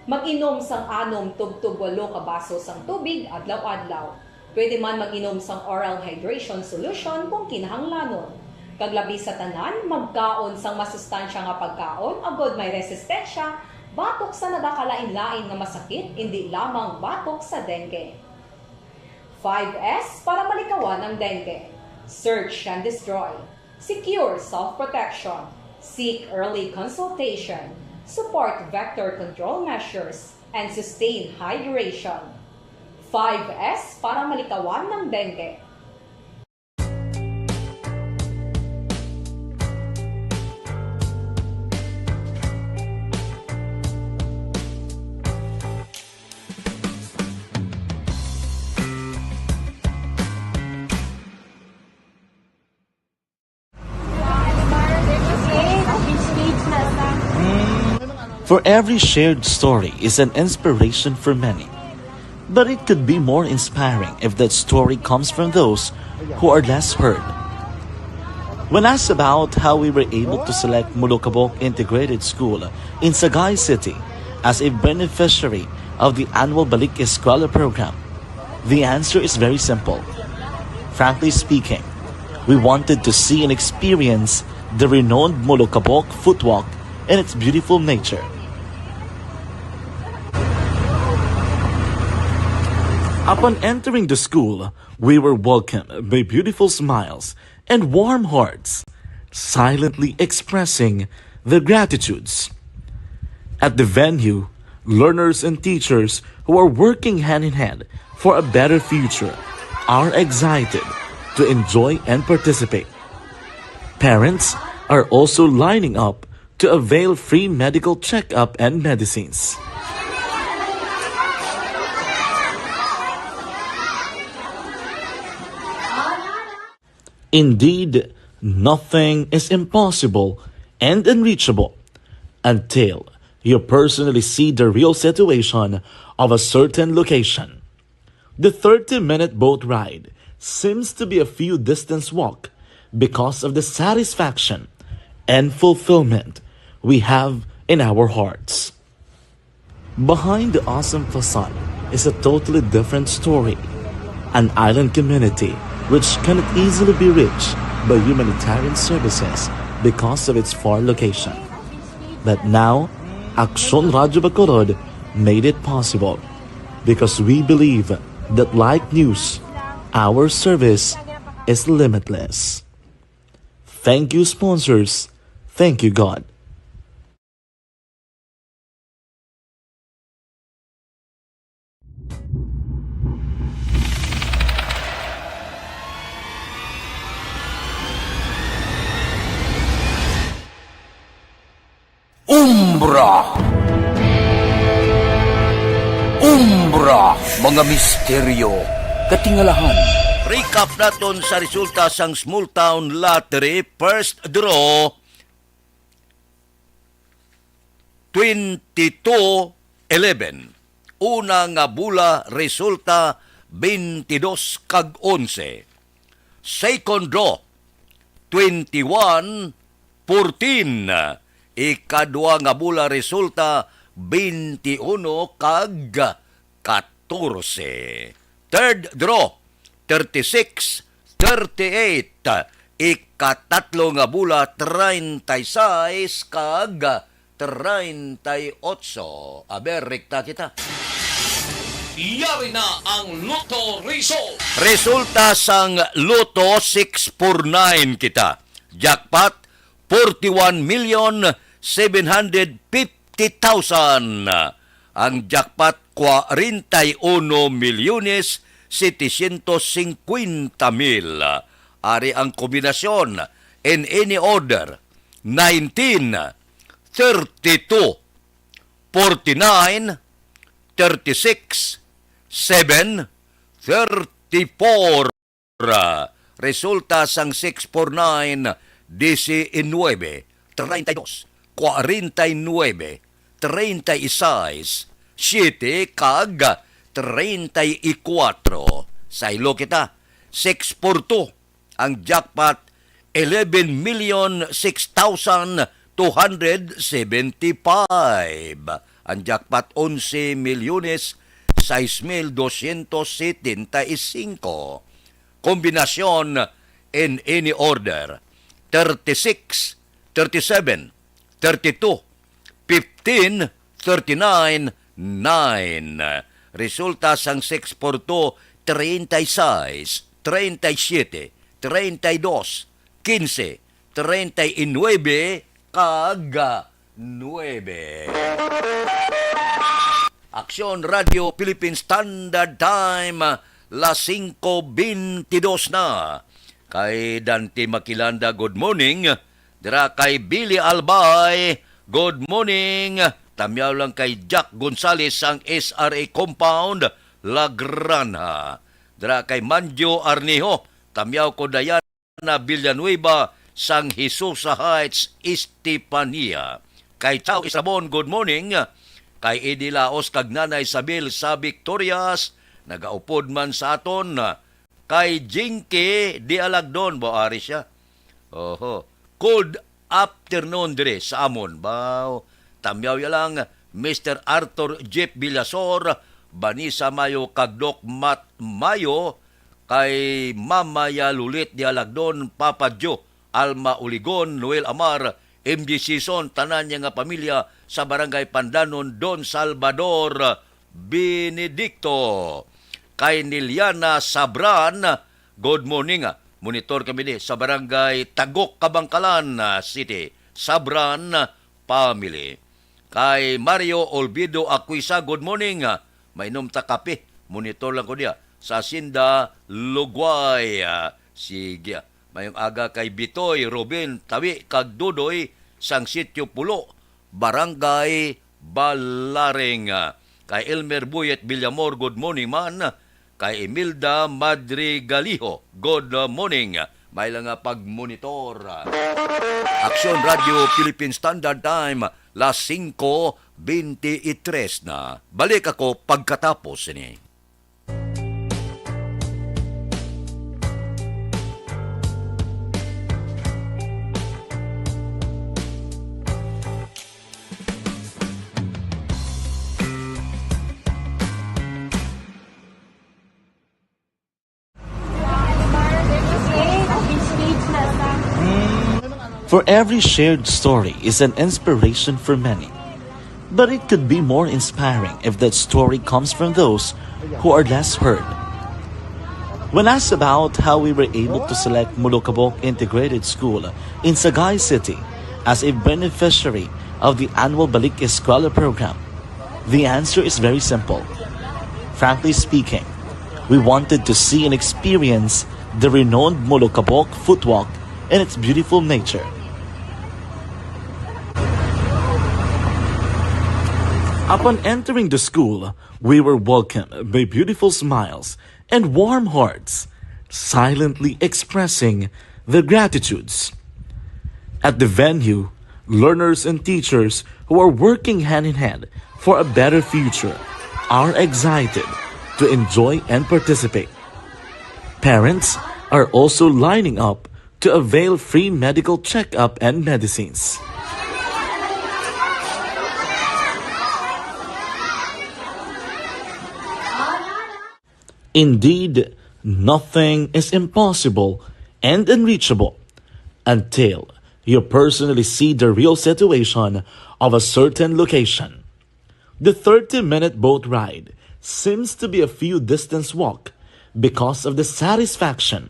Mag-inom sang anom tubtob walo ka baso sang tubig adlaw-adlaw. Pwede man mag-inom sang oral hydration solution kung kinahanglanon. Kag labi sa tanan, magkaon sang masustansya nga pagkaon agod may resistensya batok sa nagakalain-lain nga masakit, indi lamang batok sa dengue. Five S para malikawan ang dengue. Search and destroy. Secure self-protection. Seek early consultation. Support vector control measures. And sustain hydration. Five S para malikawan ng dengue. For every shared story is an inspiration for many. But it could be more inspiring if that story comes from those who are less heard. When asked about how we were able to select Molokabok Integrated School in Sagay City as a beneficiary of the annual Balik Eskwela program, the answer is very simple. Frankly speaking, we wanted to see and experience the renowned Molokabok Footwalk and its beautiful nature. Upon entering the school, we were welcomed by beautiful smiles and warm hearts, silently expressing their gratitudes. At the venue, learners and teachers who are working hand in hand for a better future are excited to enjoy and participate. Parents are also lining up to avail free medical checkup and medicines. Indeed, nothing is impossible and unreachable until you personally see the real situation of a certain location. The thirty-minute boat ride seems to be a few distance walk because of the satisfaction and fulfillment we have in our hearts. Behind the awesome facade is a totally different story, an island community which cannot easily be reached by humanitarian services because of its far location. But now, Aksyon Radyo Bacolod made it possible because we believe that like news, our service is limitless. Thank you, sponsors. Thank you, God. Umbra. Umbra, mga misteryo, katingalahan. Recap naton sa resulta sang Small Town Lottery first draw twenty-two eleven. Una nga bola resulta twenty-dos kag onse. Second draw, twenty-one fourteen. Ikadua nga bola resulta twenty-uno kag katorse. Third draw, thirty-six thirty-eight. Ikatatlo nga bola, treinta y seis kag treinta y ocho. Aber, rekta kita. Yari na ang Lotto Result. Resulta sang Lotto six four nine kita. Jackpot, forty-one million seven hundred fifty thousand. Ang jackpot, kwarenta y uno milyones setecientos cincuenta mil. Ari ang kombinasyon, in any order, nineteen, thirty-two, forty-nine, thirty-six, seven, thirty-four. Resulta sang six four nine, diecinuebe, treinta y dos, cuarenta y nueve, treinta y seis, siete, kag treinta y cuatro. Saylo kita, six four two ang jackpot, eleven million six thousand two hundred seventy-five. Ang jackpot, onse milyones sais mil dosyentos setenta y singko. Kombinasyon in any order, thirty-six, thirty-seven, thirty-two, fifteen, thirty-nine, nine. Resulta sang six four two, treinta y seis, treinta y siete, treinta y dos, quince, treinta y nueve, kag nuebe. Aksyon Radio Philippine Standard Time, las singko bentidos na. Kay Dante Makilanda, good morning. Dira kay Billy Albay, good morning. Tamyaw lang kay Jack Gonzales sang S R A Compound, La Granja. Dira kay Manjo Arnijo, tamyaw ko dayan na Villanueva sang Jesusa Heights, Estefania. Kay Chao Estrabon, good morning. Kay Eddie Laos kag Nanay Isabel sa Victorias, nagaupod man sa aton. Kay Jinky Dialagdon, bo ari siya. Oho. Good afternoon dire sa amon. Baw, tamyaw ya lang, Mister Arthur Jeff Villasor, Vanessa Mayo kag Doc Matt Mayo, kay Mama ya Lulit Dialagdon, Papa Joe, Alma Uligon, Noel Amar, M J Sison, tanan niya nga pamilya sa Barangay Pandanon, Don Salvador Benedicto. Kay Niliana Sabran, good morning. Monitor kami ni sa Barangay Tagok, Kabankalan, ah, City. Sabran family. Kay Mario Olvido Aquisa, good morning. Mainom ta kape. Monitor lang ko diya sa Hacienda Lugway. Ah, sige. Mayong aga kay Bitoy, Ruben, Tawi, kag Dudoy sang Sitio Pulo, Barangay Balaring. Kay Elmer Buyet Villamor, good morning man. Kay Imelda Madrigalijo, good morning. May lang nga pagmonitor. Aksyon Radio Philippine Standard Time, las singko bentitres na. Balik ako pagkatapos ini. For every shared story is an inspiration for many. But it could be more inspiring if that story comes from those who are less heard. When asked about how we were able to select Molokabok Integrated School in Sagay City as a beneficiary of the annual Balik Eskwela program, the answer is very simple. Frankly speaking, we wanted to see and experience the renowned Molokabok Footwalk and its beautiful nature. Upon entering the school, we were welcomed by beautiful smiles and warm hearts, silently expressing their gratitudes. At the venue, learners and teachers who are working hand in hand for a better future are excited to enjoy and participate. Parents are also lining up to avail free medical checkup and medicines. Indeed, nothing is impossible and unreachable until you personally see the real situation of a certain location. The thirty-minute boat ride seems to be a few distance walk because of the satisfaction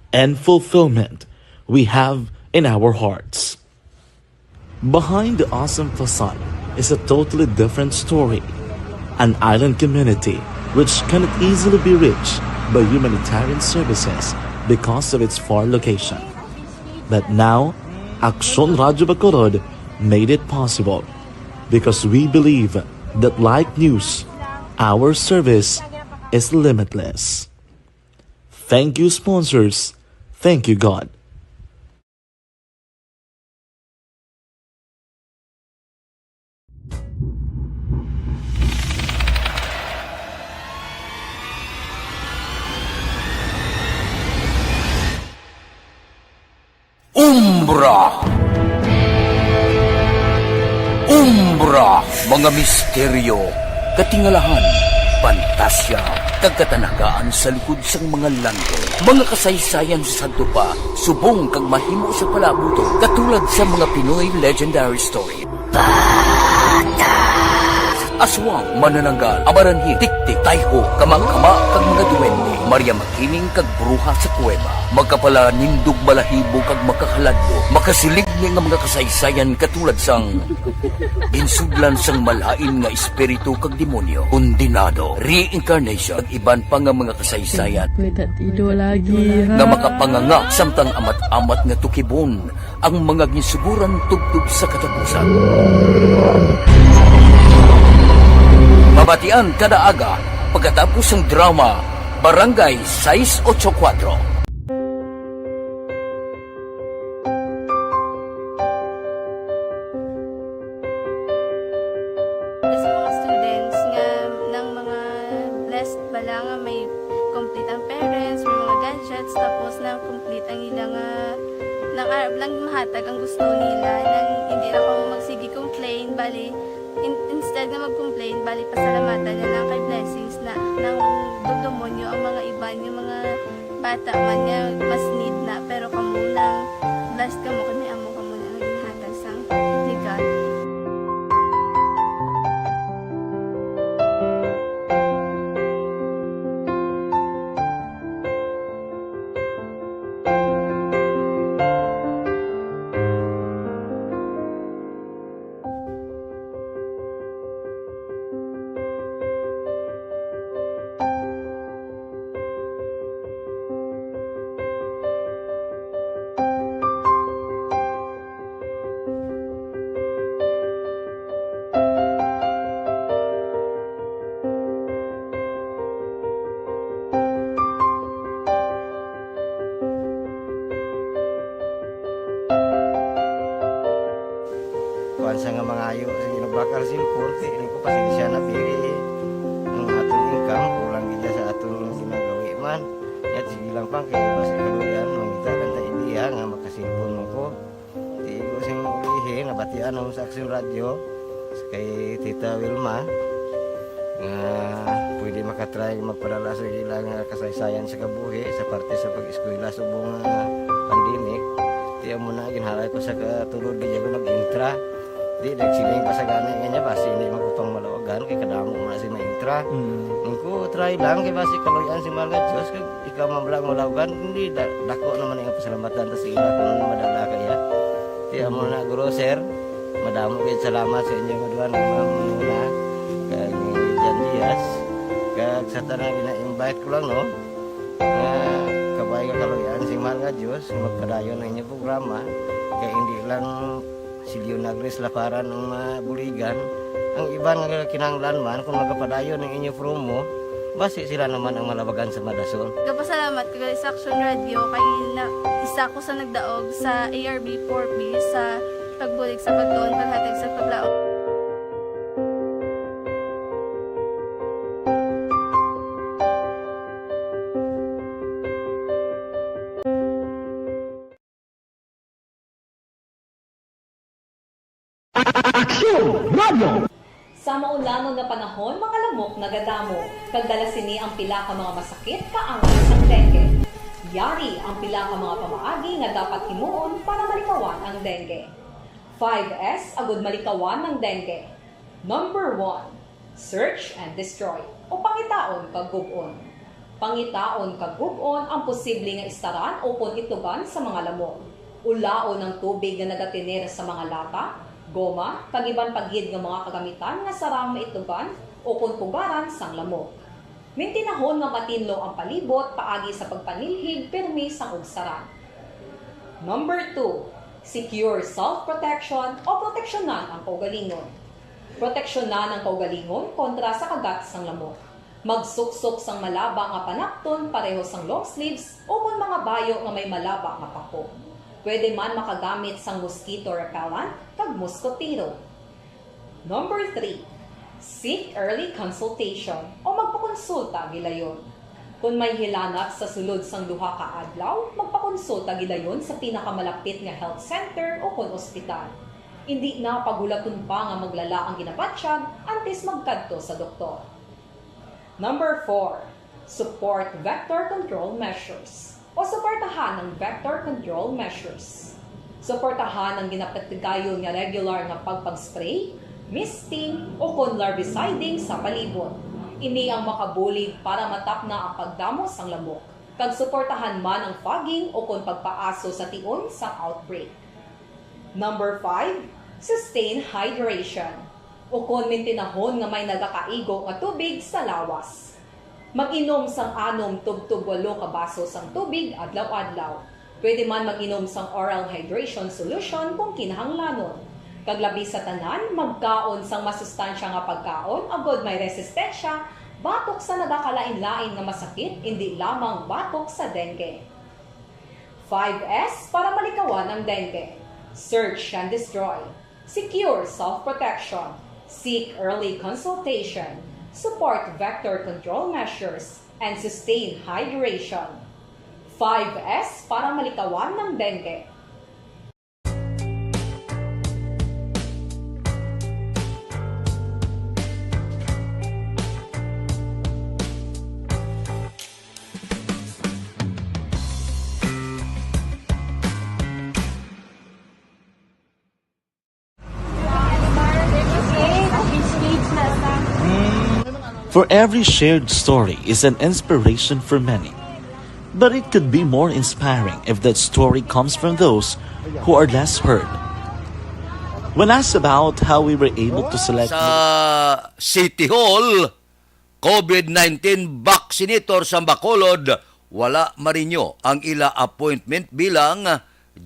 and fulfillment we have in our hearts. Behind the awesome facade is a totally different story, an island community which cannot easily be reached by humanitarian services because of its far location. But now, Aksyon Radyo Bacolod made it possible because we believe that, like news, our service is limitless. Thank you, sponsors. Thank you, God. Umbra. Umbra, mga misteryo, katingalahan, pantasya, kag katanagaan sa likod sang mga landong. Mga kasaysayan sa sadto pa, subong kag mahimo sa palaabuton, katulad sa mga Pinoy legendary story. Bata! Sa Aswang, manananggal, amaranhil, tiktik, tayho, kama-kama, kag mga duwende, Maria Makiling, kag bruha sa kuweba. Makapalanindog balahibo kag makahaladlo, makasiligni nga mga kasaysayan katulad sang ginsudlan sang malain nga espiritu kag demonyo, kondenado, reincarnation, kag iban pa nga mga kasaysayan May tatido lagi, ha? Nga makapanganga samtang amat-amat nga tukibon ang mga ginsuguran tubtob sa katapusan. Mabatian kada aga pagkatapos sang drama Barangay Sais Ocho Kuatro. Sa mga students nga nang mga blessed bala nga may complete ang parents, may mga gadgets, tapos na complete ang ila nga nang arab lang mahatag ang gusto nila, nang hindi na ko magsige complain, bali in, instead nga mag-complain, bali pasalamatan na lang kay blessings na nang dudumonyo ang mga iban nga mga bata man nga mas need na, pero kamo nang blessed kamo kay may amo kamo na nga ginhatag sang ni God. Kuan sa nga mangayo, sige, nagbakal cellphone, kay ko pasensya na, pero ang aton income, kulang gid sa aton ginagawi man. Yat, sige lang pa, kay basi kaluyan, mangita lang ta idea nga makasilpon mo ko. Di ko sing ulihi, nabatian ako sa Action Radio, kay Tita Wilma, nga pwede makatry magpadala sa ila nga kasaysayan sa kabuhi sa parte sa pag-eskwela subong nga pandemic. Di amo na, ginhalay ko sa katulod, di ako nag-intra. Di, nagsiling pa sa gani nga niya, basi hindi magkupang malawagan, kay kadamo mo na si maintra. Mm. Ang ko, try lang, kay basi kaluyan si Mahal nga Diyos, kag ikaw man lang malawagan, hindi, da-, dako naman ang pasalamatan ta sa ila kung madala kaya. Di amo na, Guro, Sir, madamo gid salamat sa inyo nga duha nga mga muna, kag ni Jan Diaz, kag sa tanan gina-invite ko lang, no, nga kabay nga kaluyan si Mahal nga Diyos, magpadayon ang inyong programa, kay hindi lang si Leonagris Laparan ang mabuligan, ang iban nga kinahanglan man, kung magapadayon ang inyo promo, basi sila naman ang malabagan sa madason. Gapasalamat ko gali sa Action Radio kay na, isa ko sa nagdaog sa A R B four B sa pagbulig sa pagtuon, paghatag sa paglaom. Aksyon Radio! Sa maulanon nga panahon, mga lamok nagadamo, kag dala sini ang pila ka mga masakit kaangay sang dengue. Yari ang pila ka mga pamaagi nga dapat himuon para malikawan ang dengue. Five S agud malikawan ang dengue. Number one, search and destroy, o pangitaon kag gub-on. Pangitaon kag gub-on ang posible nga istaran ukon itlogan sa mga lamok. Ulaon ang tubig nga nagatener sa mga lata, goma, kag iban pa gid nga mga kagamitan nga sarang maitlogan ukon pugaran sang lamok. Mintinahon nga matinlo ang palibot paagi sa pagpanilhig pirmi sang ugsaran. Number two, secure self-protection o proteksyonan ang kaugalingon. Proteksyonan ang kaugalingon kontra sa kagat sang lamok. Magsuksok sang malaba nga panapton pareho sang long sleeves ukon mga bayo nga may malaba nga pako. Pwede man makagamit sang mosquito repellent kag mosquitero. Number three, seek early consultation o magpakonsulta gilayon. Kon may hilanat sa sulod sang duha ka adlaw, magpakonsulta gilayon sa pinakamalapit nga health center ukon ospital. Indi na paghulaton pa nga maglala ang ginabatyag antes magkadto sa doktor. Number four, support vector control measures o suportahan ang vector control measures. Suportahan ang ginapatigayon nga regular nga pagpag-spray, misting, o kon larviciding sa palibot. Ini ang makabulig para matapna ang pagdamo sang lamok, kag suportahan man ang fogging o kon pagpaaso sa tion sang outbreak. Number five, sustain hydration, o kon mintinahon nga may nagakaigo nga tubig sa lawas. Mag-inom sang anom tubtob walo ka baso sang tubig adlaw-adlaw. Pwede man mag-inom sang oral hydration solution kung kinahanglanon. Kag labi sa tanan, magkaon sang masustansya nga pagkaon agod may resistensya batok sa nagakalain-lain nga masakit, indi lamang batok sa dengue. Five S para malikawan ang dengue. Search and destroy. Secure self-protection. Seek early consultation. Support vector control measures. And sustain hydration. Five S para malikawan ng dengue. For every shared story is an inspiration for many. But it could be more inspiring if that story comes from those who are less heard. When asked about how we were able to select sa City Hall, COVID nineteen vaccinator sa Bacolod, wala marinyo ang ila appointment bilang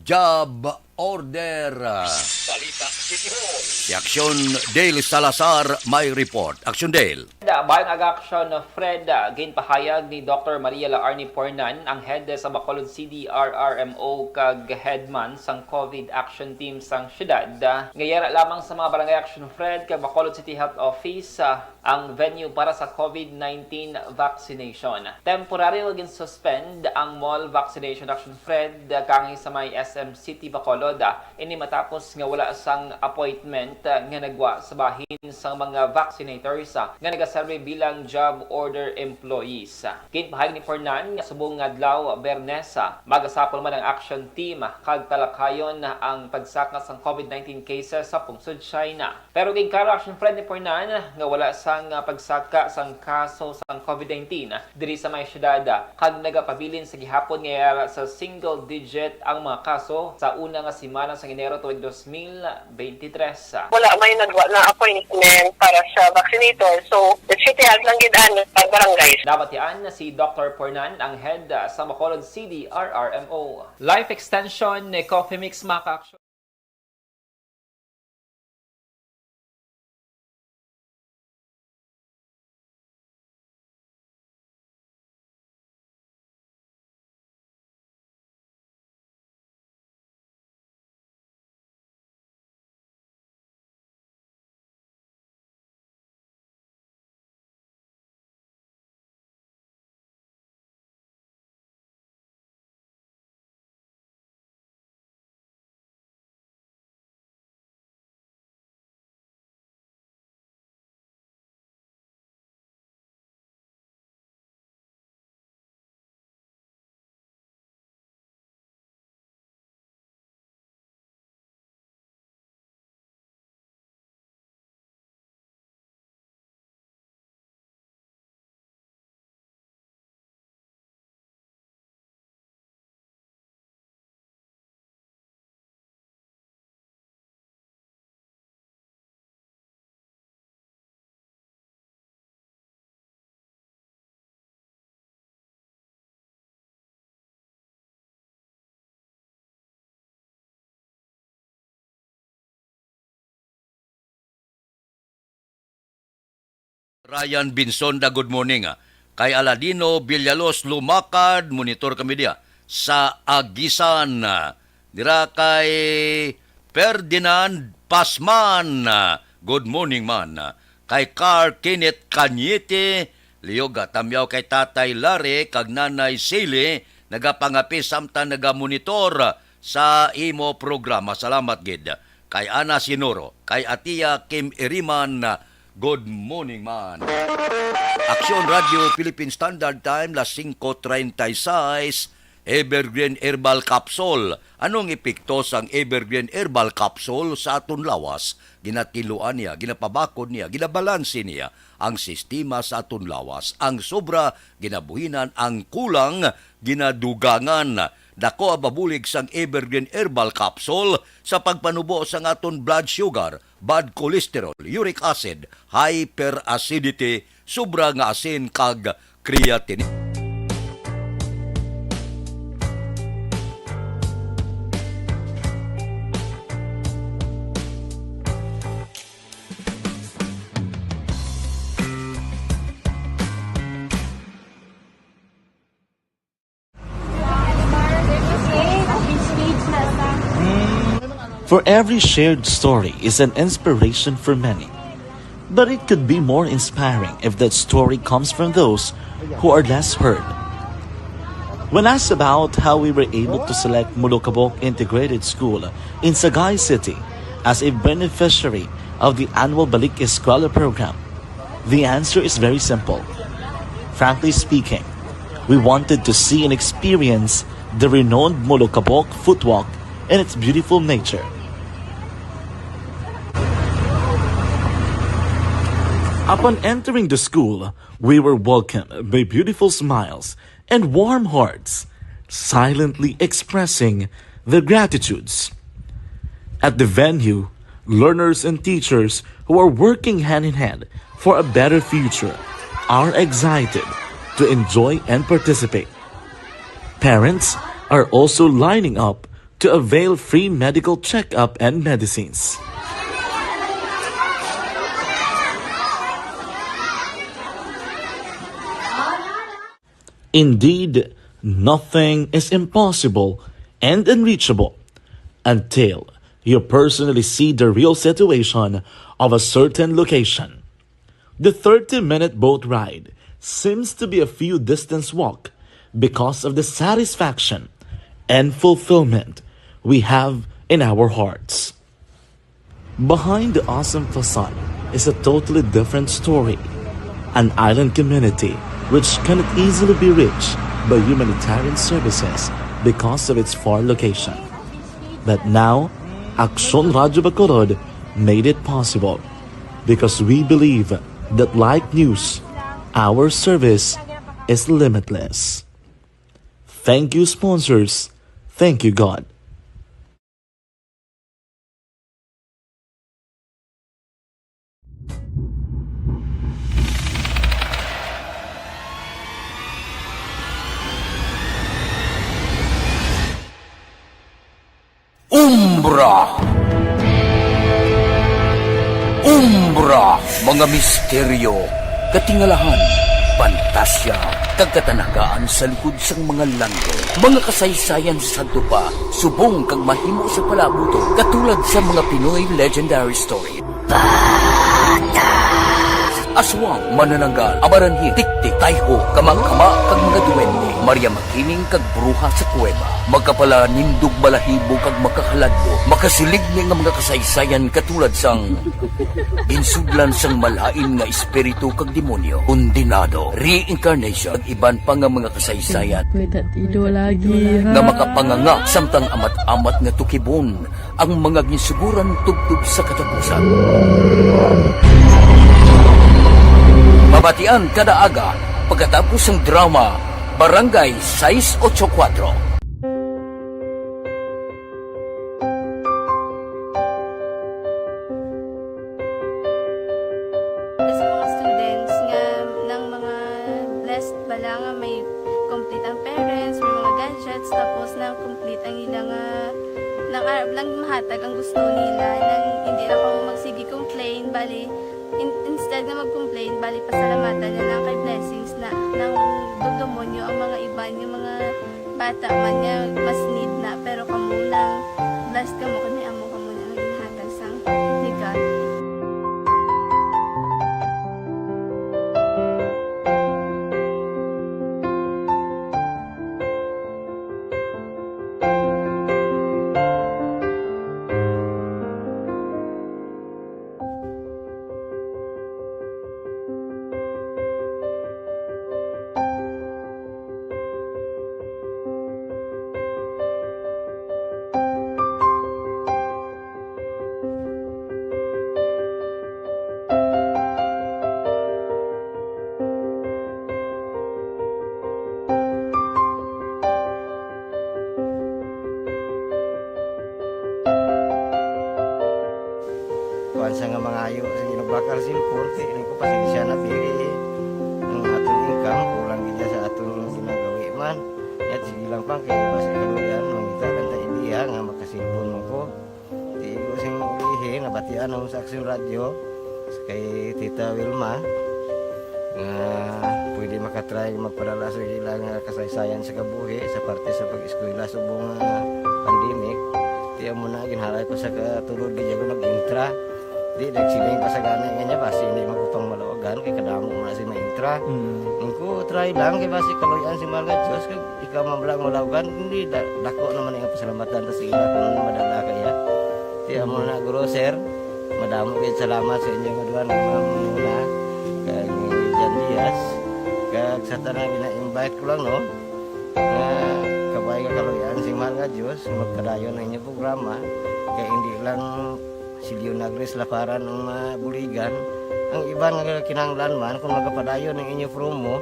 job order. Balita City Hall. Si Aksyon Dale Salazar may report. Aksyon Dale. Bayang Agaksyon Fred, ginpahayag ni Doctor Maria Laarni Pornan, ang head sa Bacolod C D R R M O kag headman sang COVID Action Team sang syudad, nga yara lamang sa mga Barangay Action Fred kag Bacolod City Health Office ang venue para sa COVID nineteen vaccination. Temporary nga gin-suspend ang mall vaccination Action Fred kaangay sa may S M City Bacolod. Ini matapos nga wala sang appointment nga nagwa sa bahin sang mga vaccinators nga nagaserbi bilang job order employees. Ginpahayag ni Pornan nga subong nga adlaw, Biyernes, magasapol man ang action team kag talakayon ang pagsaka sang COVID nineteen cases sa pungsod China. Pero ginkaro Action Fred ni Pornan nga wala sang pagsaka sang kaso sang COVID nineteen diri sa may syudad, kag nagapabilin sa gihapon nga yara sa single digit ang mga kaso sa una nga semana sang Enero tuig dos mil twenty-three. Wala may nagwa na appointment para sa vaccinator, so it's fifty lang gid ani sa barangay. Nabatian si Doctor Pornan, ang head sa Bacolod C D R R M O. Life Extension ni Coffee Mix, mga ka-action. Ryan Binsonda, good morning. Kay Aladino Villalos Lumakad, monitor kami diya sa Agisan. Dira kay Ferdinand Pasman, good morning man. Kay Carl Kenneth Cañete, liyog, ah, tamyaw kay Tatay Larry kag Nanay Sili, nagapangapi samtang nagamonitor sa imo programa. Salamat gid. Kay Ana Sinoro, kay Atia Kim Iriman, good morning man. Aksyon Radio Philippine Standard Time, las singko treinta y seis, Evergreen Herbal Capsule. Ano ang epekto sang Evergreen Herbal Capsule sa aton lawas? Ginatiluan niya, ginapabakod niya, ginabalanse niya ang sistema sa aton lawas. Ang sobra, ginabuhinan, ang kulang, ginadugangan. Dako ang mabulig sang Evergreen Herbal Capsule sa pagpanubo sang aton blood sugar, bad cholesterol, uric acid, hyperacidity, sobra nga asin, kag creatinine. For every shared story is an inspiration for many. But it could be more inspiring if that story comes from those who are less heard. When asked about how we were able to select Molokabok Integrated School in Sagay City as a beneficiary of the annual Balik Eskwela program, the answer is very simple. Frankly speaking, we wanted to see and experience the renowned Molokabok footwalk and its beautiful nature. Upon entering the school, we were welcomed by beautiful smiles and warm hearts, silently expressing their gratitudes. At the venue, learners and teachers who are working hand in hand for a better future are excited to enjoy and participate. Parents are also lining up to avail free medical checkup and medicines. Indeed, nothing is impossible and unreachable until you personally see the real situation of a certain location. The thirty-minute boat ride seems to be a few distance walk because of the satisfaction and fulfillment we have in our hearts. Behind the awesome facade is a totally different story. An island community which cannot easily be reached by humanitarian services because of its far location. But now, Aksyon Radyo Bacolod made it possible because we believe that like news, our service is limitless. Thank you, sponsors. Thank you, God. Umbra. Umbra, mga misteryo, katingalahan, pantasya, kag katanagaan sa likod sang mga langgo. Mga kasaysayan sa sadto pa, subong kag mahimo sa palaabuton, katulad sa mga Pinoy legendary story. Aswang, manananggal, amaranhit, tiktik, tayho, kamangkama, kag mga duwende, Maria Makiling kag bruha sa kuweba, makapalanindog balahibo kag makahaladlok, makasiligni nga mga kasaysayan katulad sang ginsudlan sang malain nga espiritu kag demonyo, kondenado, reincarnation, kag iban pa nga mga kasaysayan Pwede ido lagi, ha? nga makapanganga samtang amat-amat nga tukibon ang mga ginsuguran tubtob sa katapusan. Mabatian kada aga pagkatapos sang drama Barangay Sais Ocho Cuatro. Sa mga students nga, nang mga blessed bala nga may complete ang parents, may mga gadgets, tapos nang complete ang ila nga, nang, ah, nang mahatag ang gusto nila, nang hindi na kamo magsige complain, bali, in-, instead nga mag-complain, bali, pasalamatan na lang kay blessings na, nang dumdumo nyo ang mga iban, yung mga bata man nga mas need na, pero kamo nang blessed kamo kay may amo kamo na nga ginhatag sang ni God. Sa nga mangayo sa ginabakal cellphone, kay ini ko pasensya na, bili ang aton income, kulang gid sa aton ginagawi man. Yat sige lang pa, kay basi kaluyan, mangita lang ta idea nga makasilpon mo ko. Di ko sing ulihi, nabatian ako sa Action Radio, kay Tita Wilma, nga pwede makatry magpadala sa ila nga kasaysayan sa kabuhi sa parte sa pag-eskwela subong nga pandemic. Tiyan mo na, ginhalay ko sa katulod, di ako nag-intra. Di, nagsiling pa sa gani nga niya, basi hindi man ko pang malawagan, kay kadamo mo na si maintra. Mm. Ang ko, try lang, kay basi kaluyan si mahal nga Diyos, kag ikaw man lang malawagan, hindi, da-, dako naman ang pasalamatan ta sa ila kung ano madala kaya. Tiyan mo na, guro, sir, madamo kayo salamat sa inyo nga duha, ni Ma'am Muna, kag ni Jan Diaz, kag sa tanan gina-invite ko lang, no? Nga kabay nga kaluyan sing mahal nga Dios, magpadayon ang inyong programa, kay hindi lang si Leonagres Laparan ang mabuligan, ang iban nga kinahanglan man kung magapadayon ang inyong promo,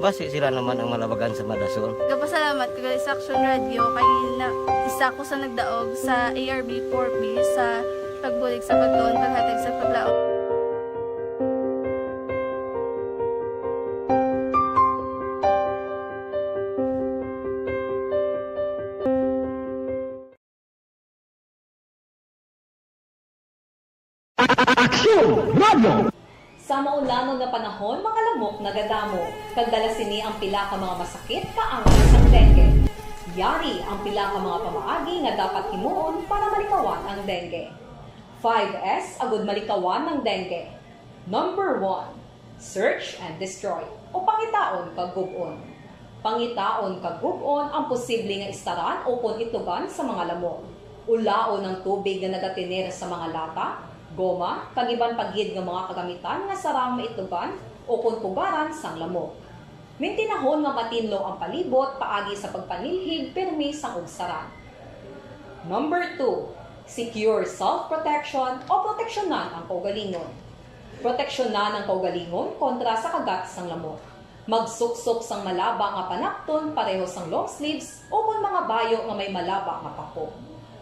basi sila naman ang malabagan sa madasol. Gapasalamat ko sa Action Radio kay na, isa ko sa nagdaog sa A R B four B sa pagbulig sa pagtuon, paghatag sa paglaom. Aksyon Radio! Sa maulanon nga panahon, mga lamok nagadamo, kag dala sini ang pila ka mga masakit kaangay sang dengue. Yari ang pila ka mga pamaagi nga dapat himuon para malikawan ang dengue. Five S agud malikawan ang dengue. Number one, search and destroy, o pangitaon kag gub-on. Pangitaon kag gub-on ang posible nga istaran ukon itlugan sa mga lamok. Ulaon ang tubig nga nagatener sa mga lata, goma, kag iban pa gid nga mga kagamitan nga sarang maitlugan ukon pugaran sang lamok. Mintinahon nga matinlo ang palibot paagi sa pagpanilhig pirmi sang ugsaran. Number two, secure self-protection o proteksyonan ang kaugalingon. Proteksyonan ang kaugalingon kontra sa kagat sang lamok. Magsuksok sang malaba nga panapton pareho sang long sleeves ukon mga bayo nga may malaba nga pako.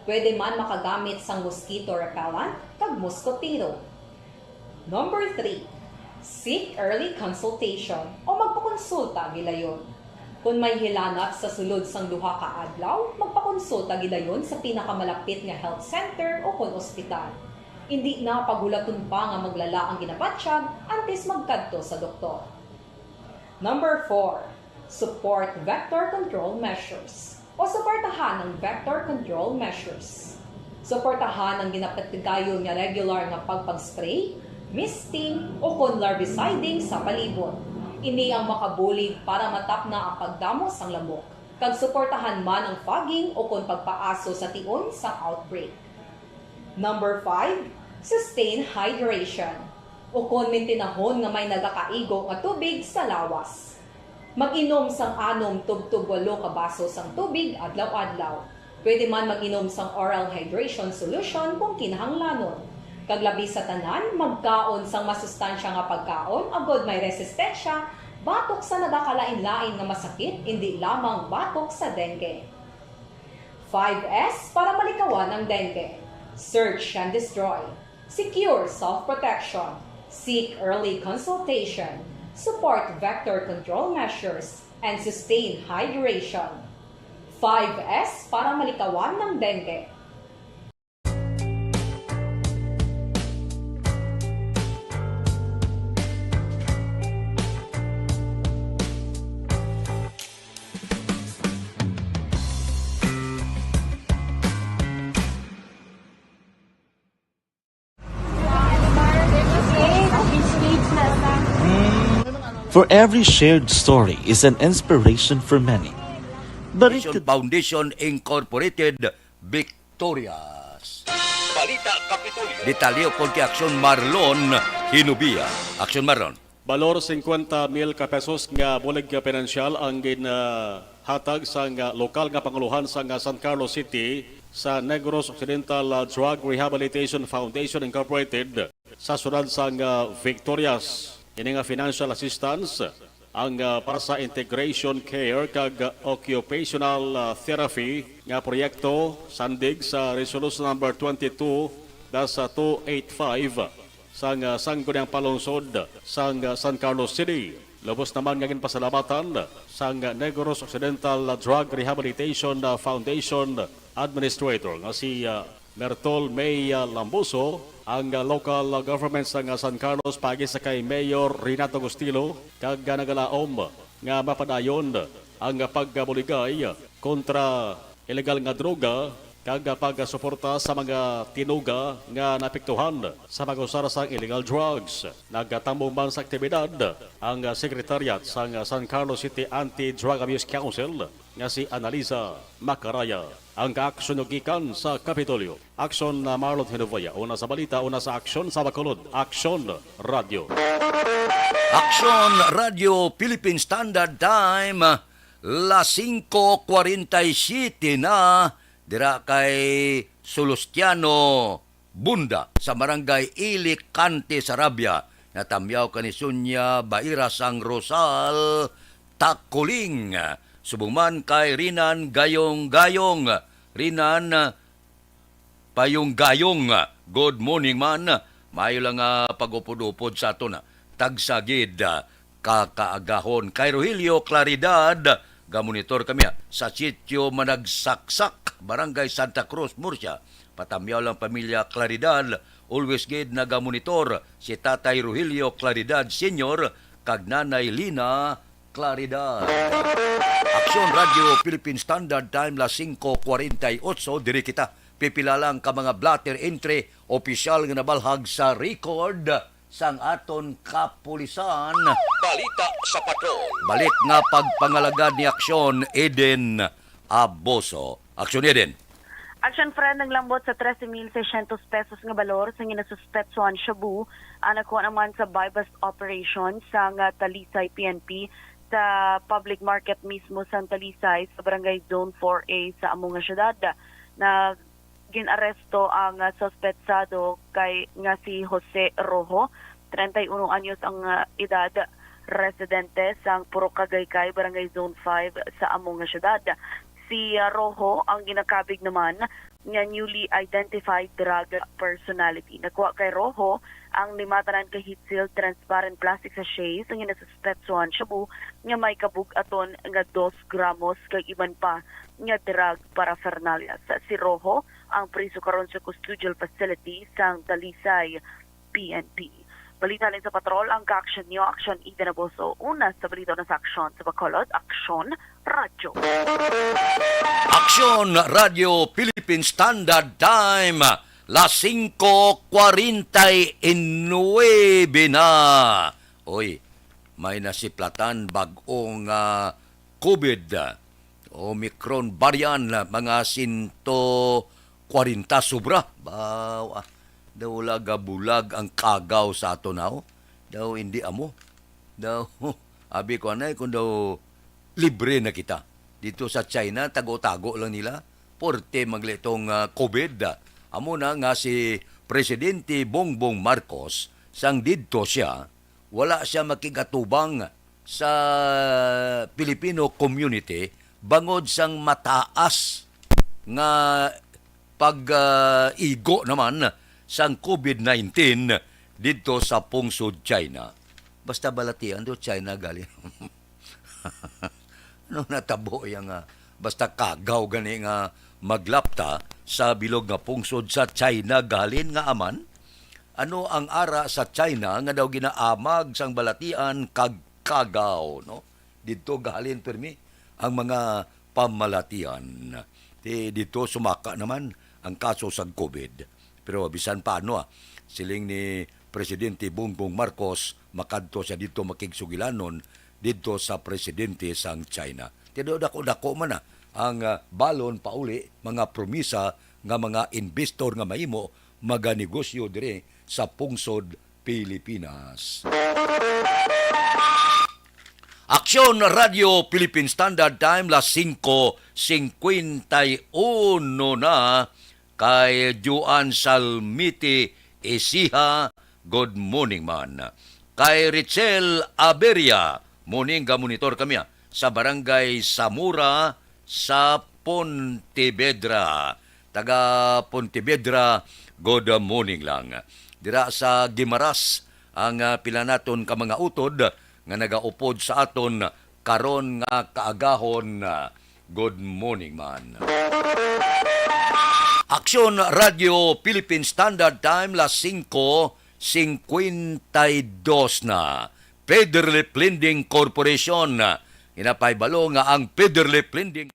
Pwede man makagamit sang mosquito repellent kag moskotero. Number three, seek early consultation o magpakonsulta gilayon. Kon may hilanat sa sulod sang duha ka adlaw, magpakonsulta gilayon sa pinakamalapit nga health center o kon ospital. Indi na paghulaton pa nga maglala ang ginabatyag antes magkadto sa doktor. Number four, support vector control measures o suportahan ang vector control measures. Suportahan ang ginapatigayon nga regular nga pagpag-spray, misting, o kon larviciding sa palibot. Ini ang makabulig para matapna ang pagdamo sang lamok, kag suportahan man ang fogging o kon pagpaaso sa tion sang outbreak. Number five, sustain hydration, o kon mintinahon nga may nagakaigo nga tubig sa lawas. Mag-inom sang anom tubtob walo ka baso sang tubig adlaw-adlaw. Pwede man mag-inom sang oral hydration solution kung kinahanglanon. Kag labi sa tanan, magkaon sang masustansya nga pagkaon agod may resistensya batok sa nagakalain-lain nga masakit, indi lamang batok sa dengue. Five S para malikawan ang dengue. Search and destroy. Secure self-protection. Seek early consultation. Support vector control measures. And sustain hydration. Five S para malikawan ang dengue. For every shared story is an inspiration for many. But it Vision could Foundation Incorporated, victorious. Balita Kapitolyo. Detalye ukon kay Aksyon Marlon Hinubia. Aksyon Marlon. Balor singkwenta mil ka pesos nga bulig nga pinansyal ang ginahatag sang lokal nga pangulohan sang San Carlos City sa Negros Occidental Drug Rehabilitation Foundation Incorporated sa siyudad sang Victorias. Ini nga financial assistance ang, ah, para sa integration care kag occupational, ah, therapy nga proyekto sandig sa Resolution Number twenty-two dash two eight five sang, ah, Sangguniang Panlungsod sang, ah, San Carlos City. Lubos naman nga ginpasalamatan sang Negros Occidental Drug Rehabilitation, ah, Foundation Administrator nga si, ah, Mertol May, ah, Lambuso, ang, ah, local, ah, government sang, ah, San Carlos paagi sa kay Mayor Renato Gustilo kag, ah, nagalaom nga mapadayon ang, ah, pagkabuligay kontra illegal nga droga kag pagsuporta sa mga tinuga nga naapektuhan sa pag-usar sang illegal drugs. Nagatambong man sa aktibidad ang Secretariat sang San Carlos City Anti-Drug Abuse Council nga si Annalisa Macaraya. Ang kaaksyon gikan sa Kapitolyo. Aksyon na Marlon Hinovaya, una sa balita, una sa aksyon sa Bacolod. Aksyon Radio. Aksyon Radio Philippine Standard Time, las singko kwarenta y siyete na, dira kay Solustiano Bunda sa Barangay Ilicante, Sarabia. Natamyaw ka ni Sonia Baira sang Rosal Takuling. Subong man kay Rinan Gayong-Gayong. Rinan Payong-Gayong. Good morning man. Maayo lang nga pag-upod-upod sa aton, ah. Tagsa gid, ah, ka kaagahon. Kay Rogelio Claridad, gamonitor kami, ah, sa Sitio Managsaksak, Barangay Santa Cruz, Murcia. Patamyaw lang pamilya Claridad, always gid nagamonitor si Tatay Rogelio Claridad Senior kag Nanay Lina Claridad. Aksyon Radio Philippine Standard Time, las singko kwarenta y ocho, diri kita. Pipila lang ka mga blotter entry, opisyal nga nabalhag sa record sang aton kapulisan. Balita sa Patrol. Balik nga pagpangalagad ni Aksyon Eden Aboso. Aksyon Eden. Action friend, ang lambot sa trese mil seiscientos pesos nga balor sa ginasuspetsuhan shabu ang nakuha naman sa buy-bust operation sang, ah, Talisay P N P sa public market mismo sang Talisay sa Barangay Zone four A sa amo nga syudad. Na ginaresto ang, ah, suspetsado kay, nga si Jose Rojo, treinta y uno anyos ang, ah, edad, residente sang Purok Kagaykay, Barangay Zone five sa amo nga syudad. Si, ah, Rojo ang ginakabig naman nga newly identified drug personality. Nakuha kay Rojo ang lima tanan ka heat-sealed transparent plastic sachet sa ginasuspetsuhan shabu nga may kabug-aton nga dos gramos kag iban pa nga drug paraphernalia. Si Rojo ang priso karon sa custodial facility sang Talisay P N P. Balita lang sa patrol, ang kaaksyon niyo, Aksyon Eden Aboso. Una sa balita, una sa aksyon sa Bacolod, Aksyon Radyo. Aksyon Radyo Philippine Standard Time, las singko kwarenta y nuebe na. Oy, may nasiplatan bag-ong, ah, COVID, ah, Omicron variant, ah, mga sento kwarenta sobra. Baw, ah, daw wala gabulag ang kagaw sa ato na, oh. Daw hindi amo. Daw, abi ko anay kung daw libre na kita. Dito sa China, tago-tago lang nila. Porte maglitong, ah, COVID. Amo na nga si Presidente Bongbong Marcos, sang didto siya, wala siya makigatubang sa Filipino community bangod sang mataas nga pag, ah, igo naman sang COVID nineteen didto sa pungsod China. Basta balatian do China gali. Ano natabo iya nga basta kagaw gani nga maglapta sa bilog nga pungsod sa China gahalin nga aman? Ano ang ara sa China nga daw ginaamag sang balatian kag kagaw, no? Didto gahalin pirmi ang mga pamalatian. Ti didto sumaka naman ang kaso sa COVID. Pero bisan pa ano, ah, siling ni Presidente Bongbong Marcos, makadto siya didto makigsugilanon didto sa presidente sang China. Ti daw dako-dako man na ang, ah, balon pauli, mga promisa nga mga investor nga mahimo maganegosyo diri sa pungsod Pilipinas. Aksyon Radio Philippine Standard Time, las singko singkwenta y uno na. Kay Juan Salmiti Isiha, good morning man. Kay Richel Aberia, morning, ga-monitor kami, ah, sa Barangay Zamora sa Pontevedra. taga Pontevedra, good morning lang. Dira sa Guimaras, ang, ah, pila naton ka mga utod nga nagaupod sa aton karon nga kaagahon. Good morning man. Aksyon Radio Philippine Standard Time, las singko singkwenta y dos na. Federal Lending Corporation. Ginapahibalo nga ang Federal Lending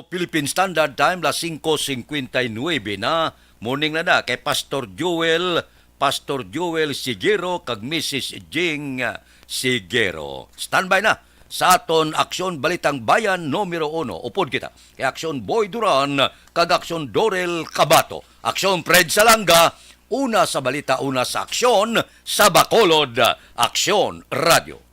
Philippine Standard Time, las singko singkwenta y nuebe na. Morning na na kay Pastor Joel, Pastor Joel Sigero kag Missus Jing Sigero. Standby na sa aton Aksyon Balitang Bayan numero uno. Upod kita kay Aksyon Boy Duran kag Aksyon Dorel Cabato. Aksyon Fred Salanga, una sa balita, una sa aksyon, sa Bacolod, Aksyon Radio.